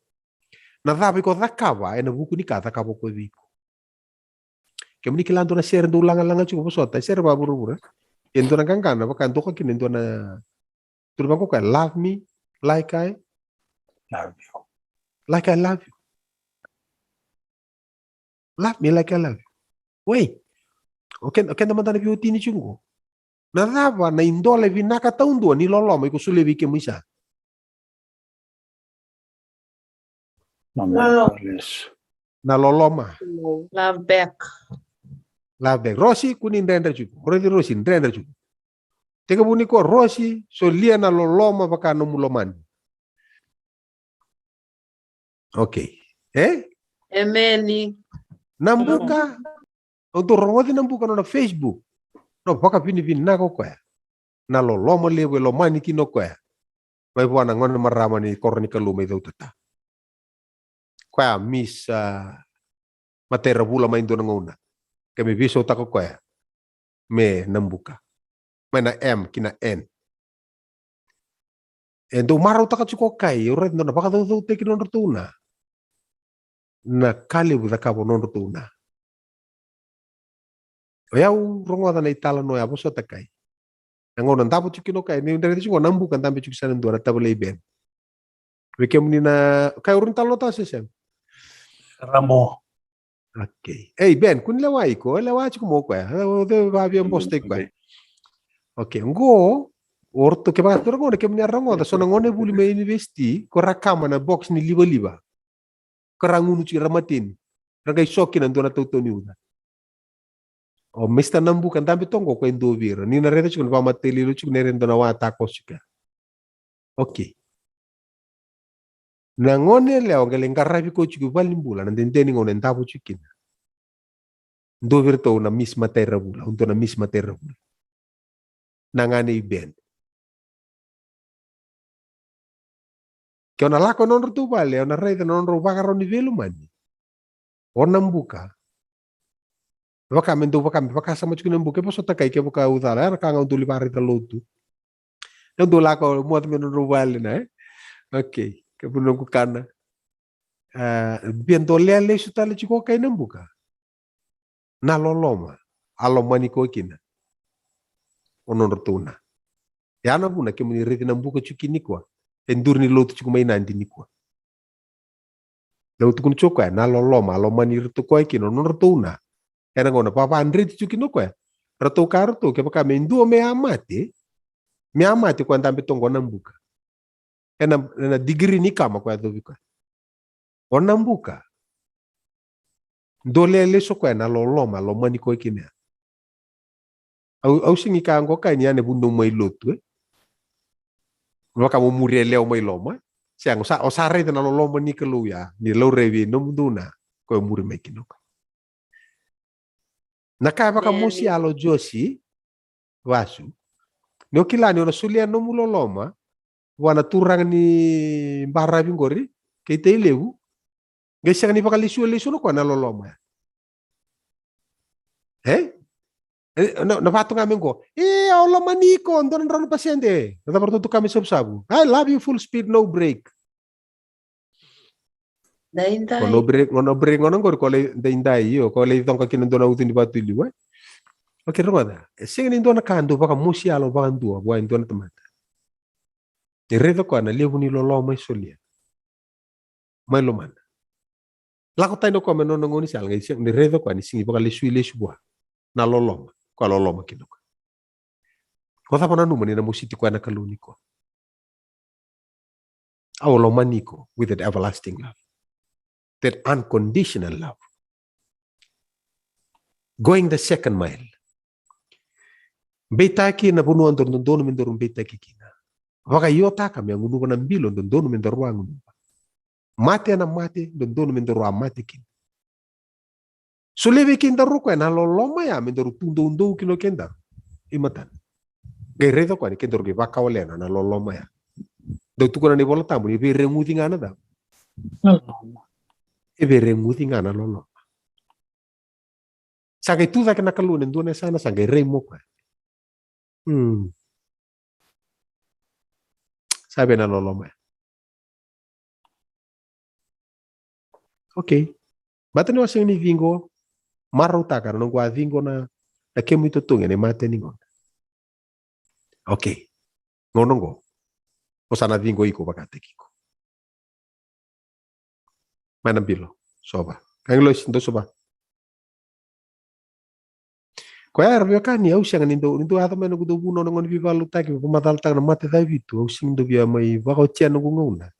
Na cava iko cakava ena vuku ni ka cakava o koya vei iko. Kemuni kila dua na sere dau lagalaga tiko vosota, e sere vakavuravura. E dua na qaqana vaka doka kina e dua na, tukuna vaqo o koya, love me like I love you. Like I love you. Love me like I love you. Wei, o keda, o keda mada na veiwatini tiko qo. Na cava na idola vinaka taudua ni loloma iko solia vei kemuni sara? Na loloma. Love back. Love back. Rosi, kua ni dredre tiko. Raici Rosi, dredre tiko. Tekivu nikua Rosi, solia na loloma vaka nomu lomani. Okay. E? Emeni. Nabuka. Au dau rogoci Nabuka nona Facebook. Na vakavinavinaka o koya. Na loloma levu e lomani kina o koya mai vua na gone marama ni koro ni Kalou mai Cautata. Koya Miss, ah, Matairavula mai dua na gauna. Ke me veisautaka o koya me Nabuka. Mai na M ki na N. E dau marautaka tiko o koya, au raica dua na vakacaucautaki nodratou na, na ka levu cakava nodratou na. O yau rogoca na italanoa ya vosota kai. Na gauna davo tiko kina o kai, ni dredre tiko Nabuka, dabe tiko sa na dua na tavalei Ben. Vei kemuni na kai, o rui talanoataka se sega? Ramo. Okay. Ei, Ben, kua ni lewa iko, lewa tiko mo koya. O cei vavia bosta iko koya. Okay, qo, o ratou kevaka tou rogoca, kemuni a rogoca, so na gone vuli mai university, ko ra kama na box ni livaliva. Ko ra gunu tiko ra mateni. Ra qai so kina dua na tautau ni uca. O Mister Nabuka dabe toka qo ko e dua vei ira. Ni na raica tiko na vakamatailalai tiko na ira e dua na wa takoso tiko. Okay. Na gone yalewa qai lai qaravi koya tiko i valenibula, na dede ni gauna e davo tiko kina. Dua vei iratou na Miss Matairavula, dua na Miss Matairavula. Na gane i Ben. Au na lako e nodratou vale, au na raica na nodrau vakarau ni veilomani. O Nabuka. Vaka me dou vaka me vakasama tiko Nabuka, e vosota kai kevaka au cala, era ka ga dou lai vakaraica lotu. Dou lako moce me nodrau vale na, e? Okay, ke vuna noqu kana. A, via dolea lesu tale tiko kai Nabuka. Na loloma a lomani koya kina o nodratou na. Ya na vuna kemuni raici Nabuka tiko kina nikua, e duri ni lotu tiko mai Nadi nikua. Dau tukuna tiko koya, na loloma a lomani iratou koya kina o nodratou na. Ena gauna vavadreti tiko kina o koya. Ratou ka ratou, kevaka me dua me a mate, me a mate koya dabe toka o Nabuka. Ena, ena digiri ni kama koya yacovi koya. O Nabuka. Dolea lesu o koya na loloma a lomani koya kina. Au, au sigi ka qo kai ni ya na vunau mai lotu, e? Vaka mo muri e lewa mai loma. Sega, o sa, o sa raica na loloma ni Kalou ya, ni laurai vei nomudou na, koya muri mai kina o koya. Na ka e vakamosi yalo Josi, Vasu. Ni o kila ni o na solia nomu loloma vua na turaga ni baravi qori, kei Tailevu. Qai sega ni vakalesui lesu o koya na loloma ya. E? E, na, na vatu ga me qo. E, au lomani iko, dua na drau na pasede. Na cava ratou tuka me savusavu. I love you full speed, no break. Daidai. Ko no break, ko no break, ko no qori, ko lai daidai, io, ko lai coqa kina dua na ucu ni vatu i liu, e? Okay, rogoca. E sega ni dua na ka dau vakamosi yalo vakadua vua e dua na tamata. Ni raica koya na levu ni loloma e solia mai lomana. Lako tani o koya me nona gaunisala, qai sega ni raica koya ni sega ni vakalesui lesu vua na loloma koya loloma kina o koya. Ko cava nanuma ni na mositi koya na Kalou nikua? Au lomani iko with that everlasting love, that unconditional love. Going the second mile. Beitaki na vanua dodonu me daru beitaki kina. Vakaiotaka me a gunuva na bilo dodonu me daru a gunuva. Mate ena mate dodonu me daru a mate kina. Solia vei kedaru o koya na loloma ya me daru tu doudou kina o kedaru i matana. Qai raica o koya ni kedaru qai vakawalena na loloma ya. Dau tukuna na iVola Tabu ni veireguci ga na cava? Loloma. E veireguci ga na loloma. Sa qai tu cake na Kalou ena dua na yasana, sa qai rai mai o koya. Hmm. Sa vei na loloma ya. Okay. Baleta ni o sega ni ciqo, marautaka na noqu a ciqo na, na kemu itotogi ena imatai ni gauna. Okay. Gauna oqo, o sa na ciqo iko vakataki iko. Mai na bilo, sova. Agilosi, dou sova. Koya era veiwekani, au sega ni dau, ni dau yaco mai noqu dau vunau na gauna ni veivakalotutaki, vakamacalataka na mate cavitu, au sega ni dau via mai vakaotia noqu gauna.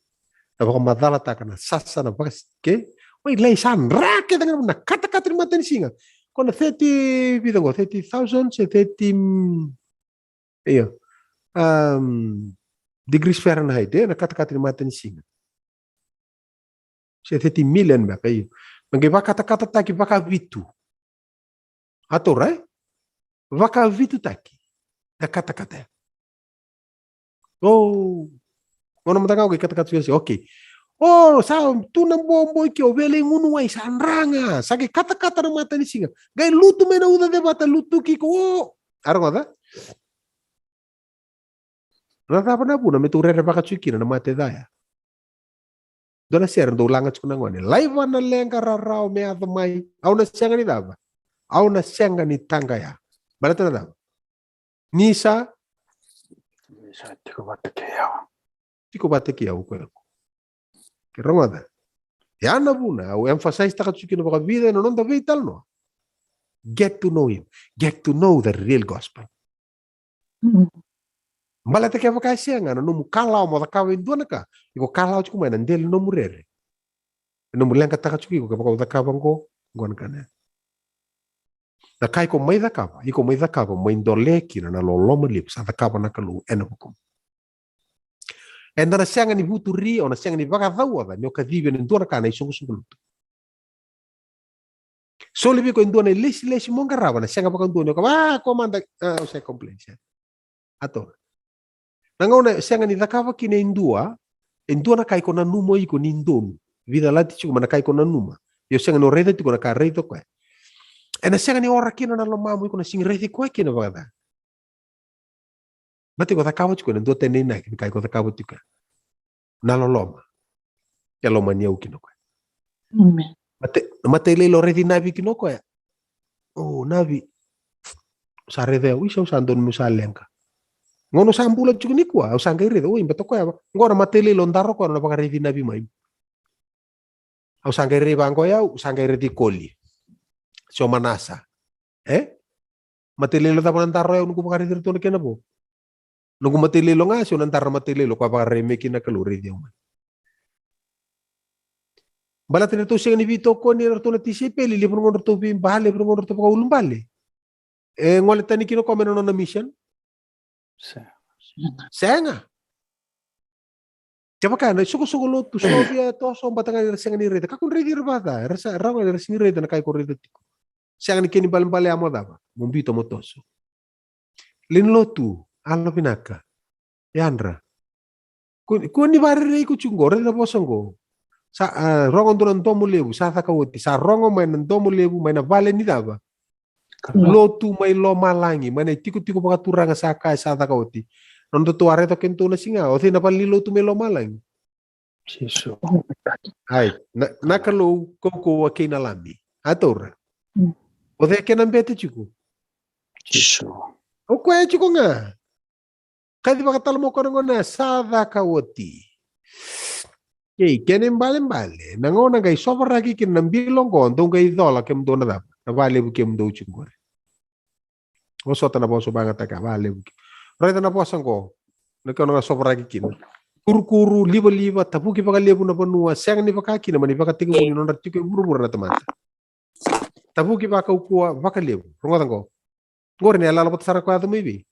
Na vakamacalataka na sasa, na vaka, ke? Mai lai sa dra kece ga na katakata ni matanisiga. Ko na thirty, vica qo, thirty thousand, se thirty, mm, io. Um, degrees Fahrenheit, e, na katakata ni matanisiga. Se thirty million beka, io. Me qai vakatakatataki vakavitu. A taura, e? Vakavitutaki na katakata ya. O, gauna mada ga o qai katakata, okay. O, sa tu na bobo i ke, o vele i gunu wai, sa dra ga, sa qai katakata na matanisiga. Qai lutu mai na uca cevata, lutuki iko, o. A rogoca? Na cava na vuna me tou rerevaka tiko kina na mate ca ya? Dua na sere dau laga tiko na gone. Laiva na leqa rarawa me yaco mai. Au na sega ni cava? Au na sega ni taqaya. Baleta na cava? Ni sa? Ni sa tiko vata kei au. Tiko vata kei au ko yaku. Ke rogoca. Ya na vuna au emphasize taka tiko kina vakavica ena noda veitalanoa. Get to know him. Get to know the real gospel. Mm. Baleta kevaka e sega na nomu kalawa mo cakava e dua na ka, iko kalawa tiko mai na dela ni nomu rere. E nomu leqataka tiko iko kevaka o cakava qo, qo na ka na. Na ka iko mai cakava, iko mai cakava mai dolea kina na loloma levu sa cakava na Kalou ena vukumu. Eda na sega ni vuturi, o na sega ni vakacauoca ni o kacivi ena dua na ka na isoqosoqo lotu. Soli vei iko e dua na ilesilesi mo qarava, na sega vakadua ni o ka, a, ko mada, a, au sa complain, sega. A taura. Na gauna sega ni cakava kina e dua, E dua na ka iko nanuma iko ni donu. Vica lati tiko mai na ka iko nanuma. Io sega ni o raica tiko na ka raica o koya. Ena sega ni ora kina na lomamu iko na sega ni raici koya kina vakaca. Mate iko cakava tiko ena dua tani na inaki ni ka iko cakava tiko. Na loloma. E lomani au kina o koya. Amen. Mate, mate leilai lo raici navi kina o koya. O navi. Sa raica au, isa au sa donu meu sa leqa. Gauna au sa bula tiko nikua, au sa qai raica, oi, beta o koya. Qo na mate leilai lo daro o koya na vakaraici navi mai. Au sa qai raiva qo yau, au sa qai raici koli. Se o manasa. E? Mate leilai lo cava na daro yau noqu vakaraici ratou na kena vo. Noqu mate leilai lo ga, se o na daro na mate leilai lo koya vakarai me kina na Kalou raici au mai. Baleta ni ratou sega ni veitokoni, ratou na tisaipeli, levu na gauna ratou veibale, levu na gauna ratou vakaulubale. E gole tani kina o koya mai na nona mission? Sega. Sega. Kevaka na isoqosoqo lotu so via toso bata ga era sega ni raica. Kakua ni raici ira vakaca, era sa rawa ga era sega ni raica na ka iko raica tiko. Sega ni kena ibalebale ya mo cava, mo biuta mo toso. Lewe ni lotu, yalovinaka. Yadra. Kua ni vakarerei iko tiko qo, raica na vosa qo. Sa, a, rogo dua na domo levu, sa caka oti, sa rogo mai na domo levu, mai na vale ni cava? Lotu mai lomalagi, mai na itikotiko vakaturaga sa kaya sa caka oti. Na nodatou a raica o kedatou na siga, o cei na vale ni lotu mai lomalagi? Jisu. Ai, na, na Kalou kaukauwa kei na Lami. A taura. Mm. O cei kena bete tiko? Jisu. O koya tiko ga. Kaci vakatala mo koya na gauna sa caka oti. Kei kena ibalebale na gauna qai sovaraki kina na bilo qo, dou qai cola kemudou na cava? Na valevu kemudou tiko qori. Vosota na vosa vakayagataki, valevu ke. Raica na vosa qo. Na kena ga sovaraki kina. Kurukuru, livaliva, tavuki vakalevu na vanua, sega ni vaka kina mani vakatekivu ni nodra tiko e vuravura na tamata. Tavuki vakaukauwa vakalevu. Rogoca qo. Qori na yalayala vata sara ko yaco mai vei?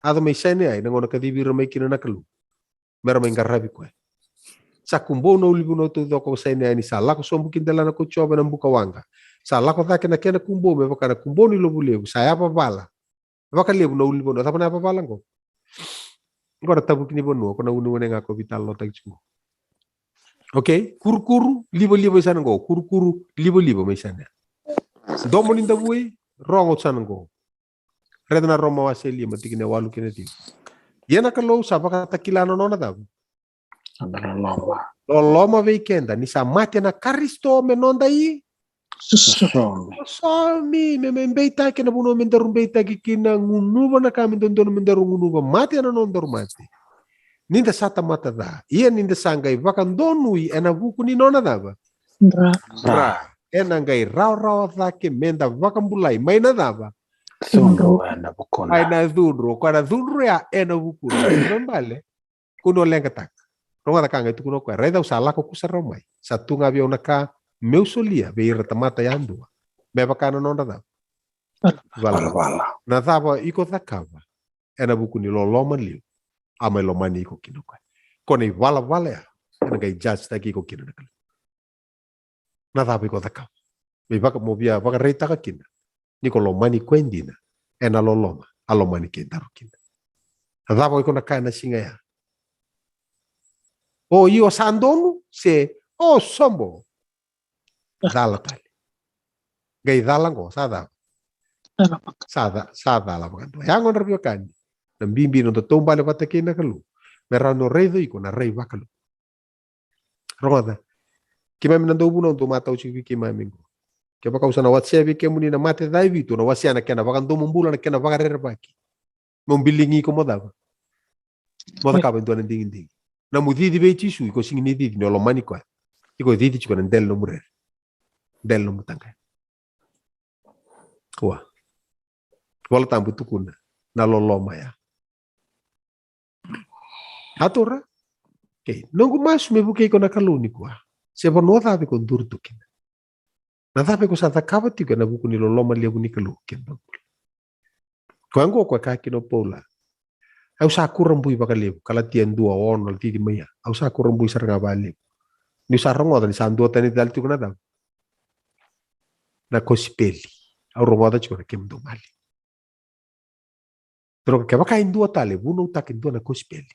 Yaco mai Saineai, na gauna kacivi ira mai kina na Kalou. Mera mai qaravi koya. Sa kubou na ulunivanua taucoko ko Saineai ni sa lako sobu ki delana ko Jiova ena buka waqa. Sa lako cake na kena kubou me vaka na kubou ni lovo levu. Sa yavavala vakalevu na ulunivanua. Cava na yavavala qo? Qo na tavuki ni vanua, ko na uneune ga ko veitalanoataki tiko. Okay, kurukuru, livaliva i sana qo, kurukuru, livaliva mai sana. Domo ni davui, rogo sana qo. Raica na Roma wase lima tikina e walu kei na tini. Ia na Kalou sa vakatakila na nona cava? Loloma. Loloma vei keda, ni sa mate na Karisito me noda i Sosomi. Sosomi, me, me beitaki ena vanua me daru beitaki kina, gunuva na ka me dodonu me daru gunuva, mate ena nodaru mate. Ni da sa tamata ca, ia ni da sa qai vakadonui ena vuku ni nona cava? Dra. Dra. Ena qai rawarawa cake me da vakabulai mai na cava? Cudru ena vukuna. Mai na cudru, o koya na cudru ya ena vukuna. Kua ni o leqataka. Rogoca ka qai tukuna o koya, raica au sa lako kusa rawa mai. Sa tu ga vei au na ka meu solia vei ira tamata yadua. Me vaka na nodra cava? Valavala. Na cava iko cakava ena vuku ni loloma liu a mai lomani iko kina o koya? Ko na ivalavala ya ena qai judge taki iko kina na Kalou. Na cava iko cakava me vaka, mo via vakaraitaka kina ni ko lomani koya dina ena loloma a lomani kedaru kina? Na cava iko na kaya na siga ya? O io, sa donu, se o sobo. Cala tale. Qai cala qo, sa cava? Sa ca-, sa cala vakadua. Ya qo na veiwekani. Na bibi na noda taubale vata kei na Kalou me rawa ni o raica iko na rai vakalou. Rogoca. Keimami na dauvunau dou matau tiko vei keimami qo. Kevaka au sa na wasea vei kemuni na Mate ca e vitu, na wasea na kena vakadomobula, na kena vakarerevaki. Mo biligi iko mo cava? Mo cakava e dua na digidigi. Na nomu cici vei Jisu, iko sigi ni cici ni o lomani koya. Iko cici tiko na dela ni nomu rere. Dela ni nomu taqaya. Kua. Vola Tabu tukuna na loloma ya. A taura. Okay. Noqu masu me vukei iko na Kalou nikua. Se vanua cava iko duri tu kina. Na cava iko sa cakava tiko ena vuku ni loloma levu ni Kalou kei na bula. Koya qo koya kaya kina o Paula. Au sa kurabui vakalevu, Kalatia dua ono, cici mai ya. Au sa kurabui sara ga vakalevu. Niu sa rogoca ni sa dua tani tale tiko na cava? Na kosipeli. Au rogoca tiko na kemudou maliwa. Toroka kevaka e dua tale, vunautaki dua na kosipeli.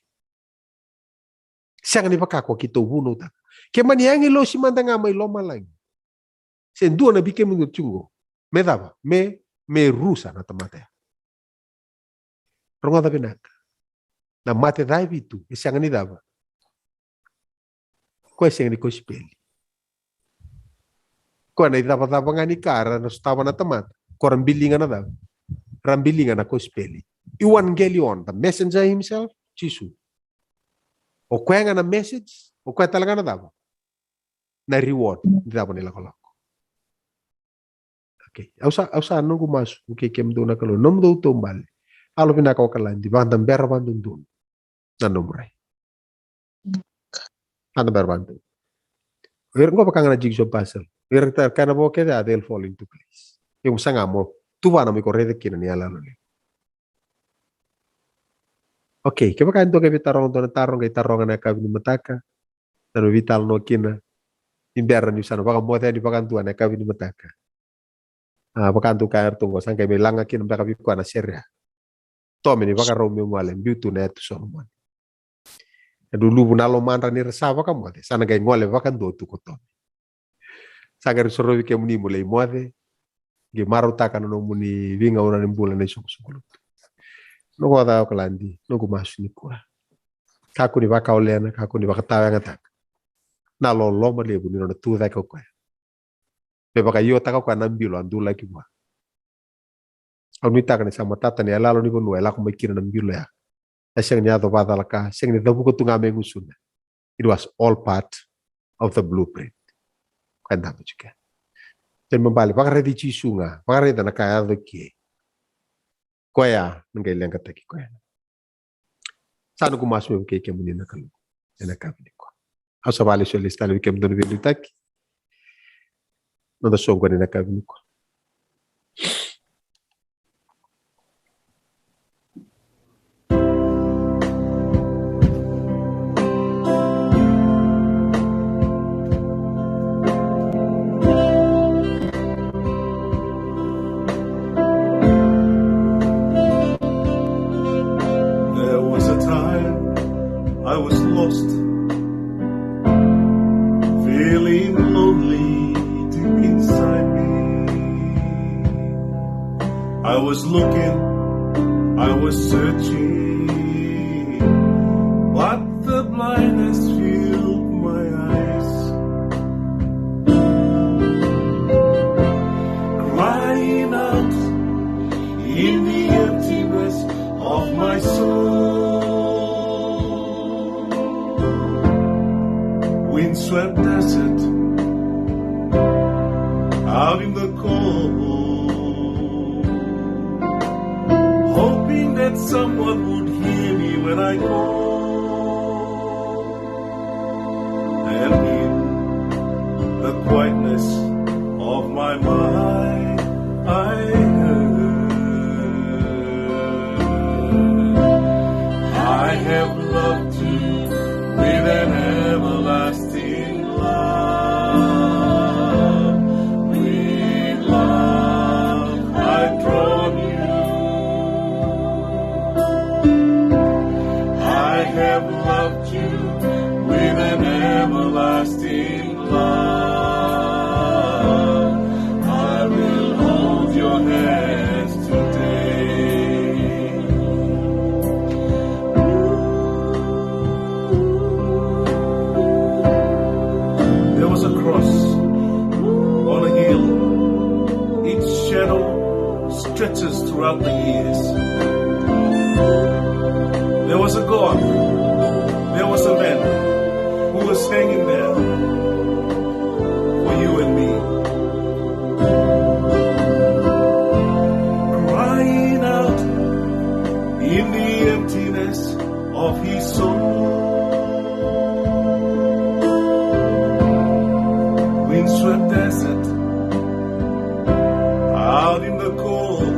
Sega ni vaka ko keitou vunautaka. Ke mani agilosi mada ga mai lomalagi, se dua na vei kemudou tiko qo, me cava? Me, me rusa na tamata ya. Rogoca vinaka. Na mate ca e vitu e sega ni cava? Ko e sega ni kosipeli. Ko na icavacava ga ni ka ra na sotava na tamata, ko ra biliga na cava? Ra biliga na kosipeli. Evangelion, the messenger himself, Jisu. O koya ga na message, o koya tale ga na cava? Na reward ni cava? Ni lakolako. Okay. Au sa, au sa noqu masu, okay, kemudou na Kalou, nomudou taubale. Yalo vinaka, Okaladi, vakadabera vakadodonu na nomu rai. Vakadabera vakadodonu. O ira qo vaka ga na jigsaw puzzle. O ira ta, kena vo kece, ah, they'll fall into place. Iko saga mo tuvana mo iko raica kina ni yaloyalo levu. Okay, kevaka e dua qai veitaroga dua na taro, qai taroga na yakavi ni mataka. Na nona veitalanoa kina, ni bera ni sa na vakamoce yani vakadua na yakavi ni mataka. A, vakadua ka eratou qo sa qai mai laga kina beka vei koya na sere. Tome ni vakarau meu gole, biu tu na yatu Solomoni. E luluvu na lomadra ni ra sa vakamoce, sa na qai gole vakadua tu ko Tome. Sa qai sorovi kemuni mo lai moce, qai marautaka na nomuni veigauna ni bula na isoqosoqo lotu. Noqu ca, Okaladi, noqu masu nikua. Kakua ni vakaolena, kakua ni vakatawayagataka na loloma levu ni nona tucake o koya. Me vakaiotaka o koya na bilo a dulaki vua. Au nuitaka ni sa matata na iyaloyalo ni vanua e lako mai kina na bilo ya. E sega ni yaco vakacalaka, sega ni cavuka tu ga me gusuna. It was all part of the blueprint. Koya dama tiko ya. Kena ibalebale, vakaraici Jisu ga, vakaraica na ka yaco ke. Koya na qai leqataki koya. Sa noqu masu me vukei kemuni na Kalou ena yakavi nikua. Au sa vakalesuya lesu tale vei kemudou na veiliutaki. Noda soqoni ena yakavi nikua. There was a time I was lost, feeling lonely deep inside me. I was looking, I was searching, but the blindness filled my eyes. Crying out in the emptiness of my soul. Windswept desert, out in the cold, hoping that someone would hear me when I call. And in the quietness of my mind, I heard, I have loved you with an everlasting love. With love I draw you. I have loved you with an everlasting love. I will hold your hands today. There was a cross on a hill. Its shadow stretches throughout the years. There was a God. There was a man who was hanging there for you and me. Crying out in the emptiness of his soul. Windswept desert, out in the cold.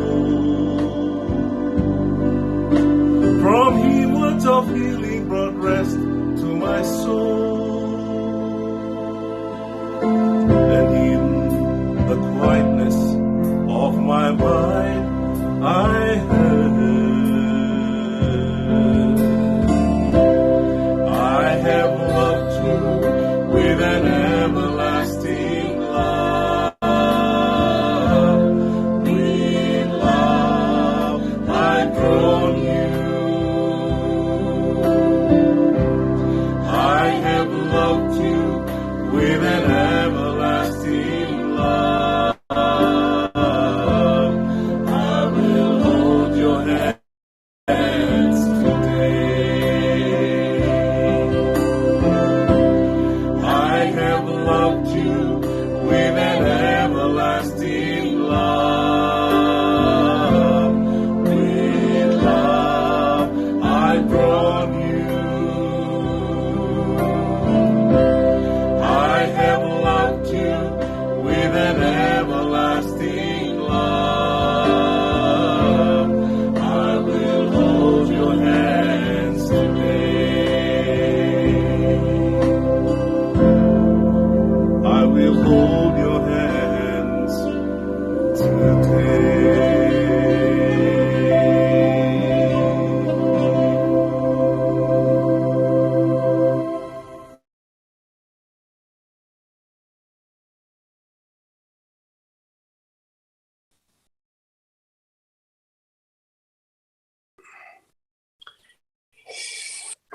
From him words of healing brought rest to my soul. And in the quietness of my mind, I heard, I have an everlasting love. I will hold your hands today. I have loved you with an everlasting love. With love I draw you. I have loved you with an everlasting love. I will hold your hands today. I will hold your hands today.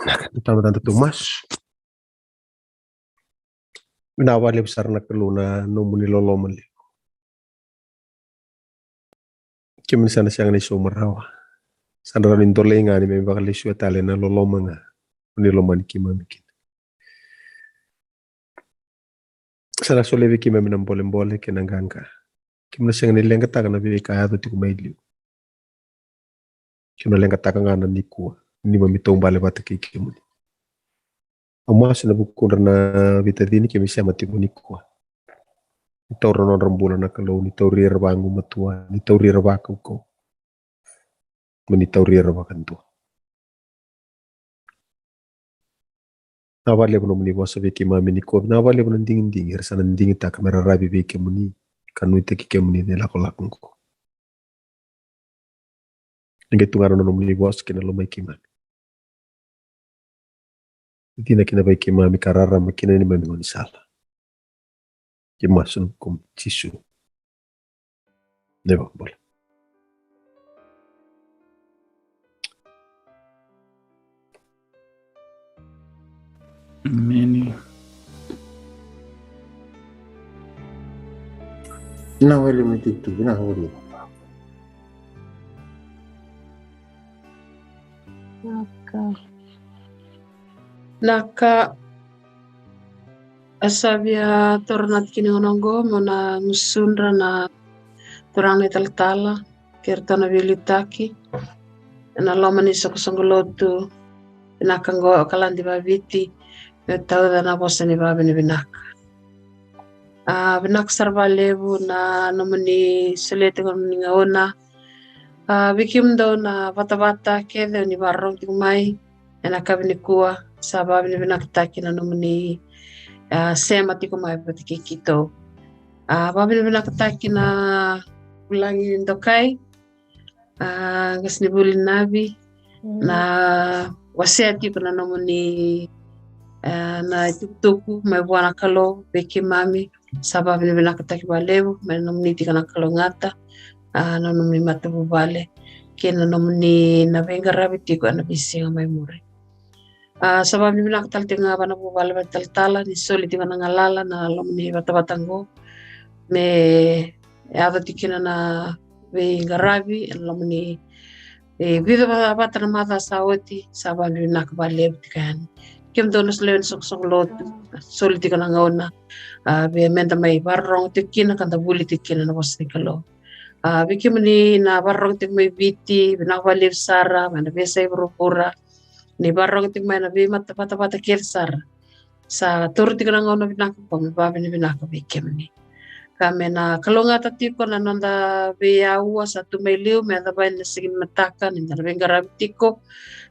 Na ka, na tamata datou masu. Vinaka vakalevu sara na Kalou na nomuni loloma levu. Kemuni sa na sega ni sauma rawa. Sa na rawa ni dolei ga ni me vakalesuya tale na loloma ga o ni lomani keimami kina. Sa na solia vei keimami na bolebole kei na qaqa. Keimami na sega ni leqataka na veika yaco tiko mai liu. Keimami na leqataka ga na nikua ni keimami taubale vata kei kemuni. Au masu ena vukudra na veitacini keimami sema tiko nikua. Ni taura na nodra bula na Kalou, ni tauri ira vagumatua, ni tauri ira vakaukauwa, mo ni tauri ira vakadua. Vinaka vakalevu nomuni vosa vei keimami nikua. Vinaka vakalevu na digidigi era sa na digitaka me raravi vei kemuni ka nuitaki kemuni ena ilakolako oqo. Ni qai tu ga na nomuni vosa kei na lomai keimami. Dina kina vei keimami ka rarama kina neimami gaunisala. Keimami masu ena vuku i Jisu na iVakabula. Emeni. Na wele me tutu, na wele. Naka. Naka. A sa via taura na tikina gona oqo mo na gusudra na turaga na italatala kei iratou na veiliutaki ena loma ni soqosoqo lotu. Vinaka oqo Kaladi Vaviti, me tauca na vosa ni vavinavinaka. A, vinaka sara vakalevu na nomuni solia tiko na nomuni gauna. A, vei kemudou na vatavata kece o ni vakarorogo tiko mai ena yakavi nikua, sa vavinavinakataki na nomuni, a, sema tiko mai vata kei keitou. A, vavinavinakataki na vulagi dokai, a, qasenivuli Navi, na wasea tiko na nomuni, a, na itukutuku mai vua na Kalou vei keimami. Sa vavinavinakataki vakalevu mai na nomuni tiko na kalougata, a, na nomuni matavuvale kei na nomuni na veiqaravi tiko ena veisiga mai muri. A, sa vavinavinaka tale tiko ga vua na vuvale vakaitalatala ni soli tiko na galala na loma ni vatavata oqo me yaco tiko kina na veiqaravi ena loma ni, e, vica vata na macawa sa oti. Sa vavinavinaka vakalevu tiko yani. Kemudou na solevi ni soqosoqo lotu, soli tiko na gauna, a, vei meda mai vakarorogo tiko kina ka da vuli tiko kina na vosa ni Kalou. A, vei kemuni na vakarorogo tiko mai Viti, vinaka vakalevu sara mai na veiyasai vuravura. Ni vakarorogo tiko mai na veimatavata kece sara. Sa taura tiko na gauna vinaka oqo me vavinavinaka vei kemuni. Ka me na kalougata tiko na noda veiyaua sa tu mai liu me yacova ena siga ni mataka ni da na veiqaravi tiko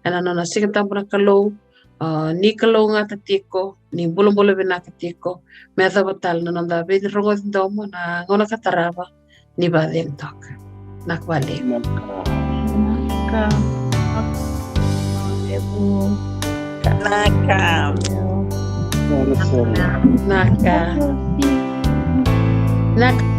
ena nona Siga Tabu na Kalou. A, ni kalougata tiko, ni bulabula vinaka tiko me yacova tale na noda veirogoci domo na gauna ka tarava. Ni vakacegu toka. Naka vale. Naka. Naka. Naka. Naka.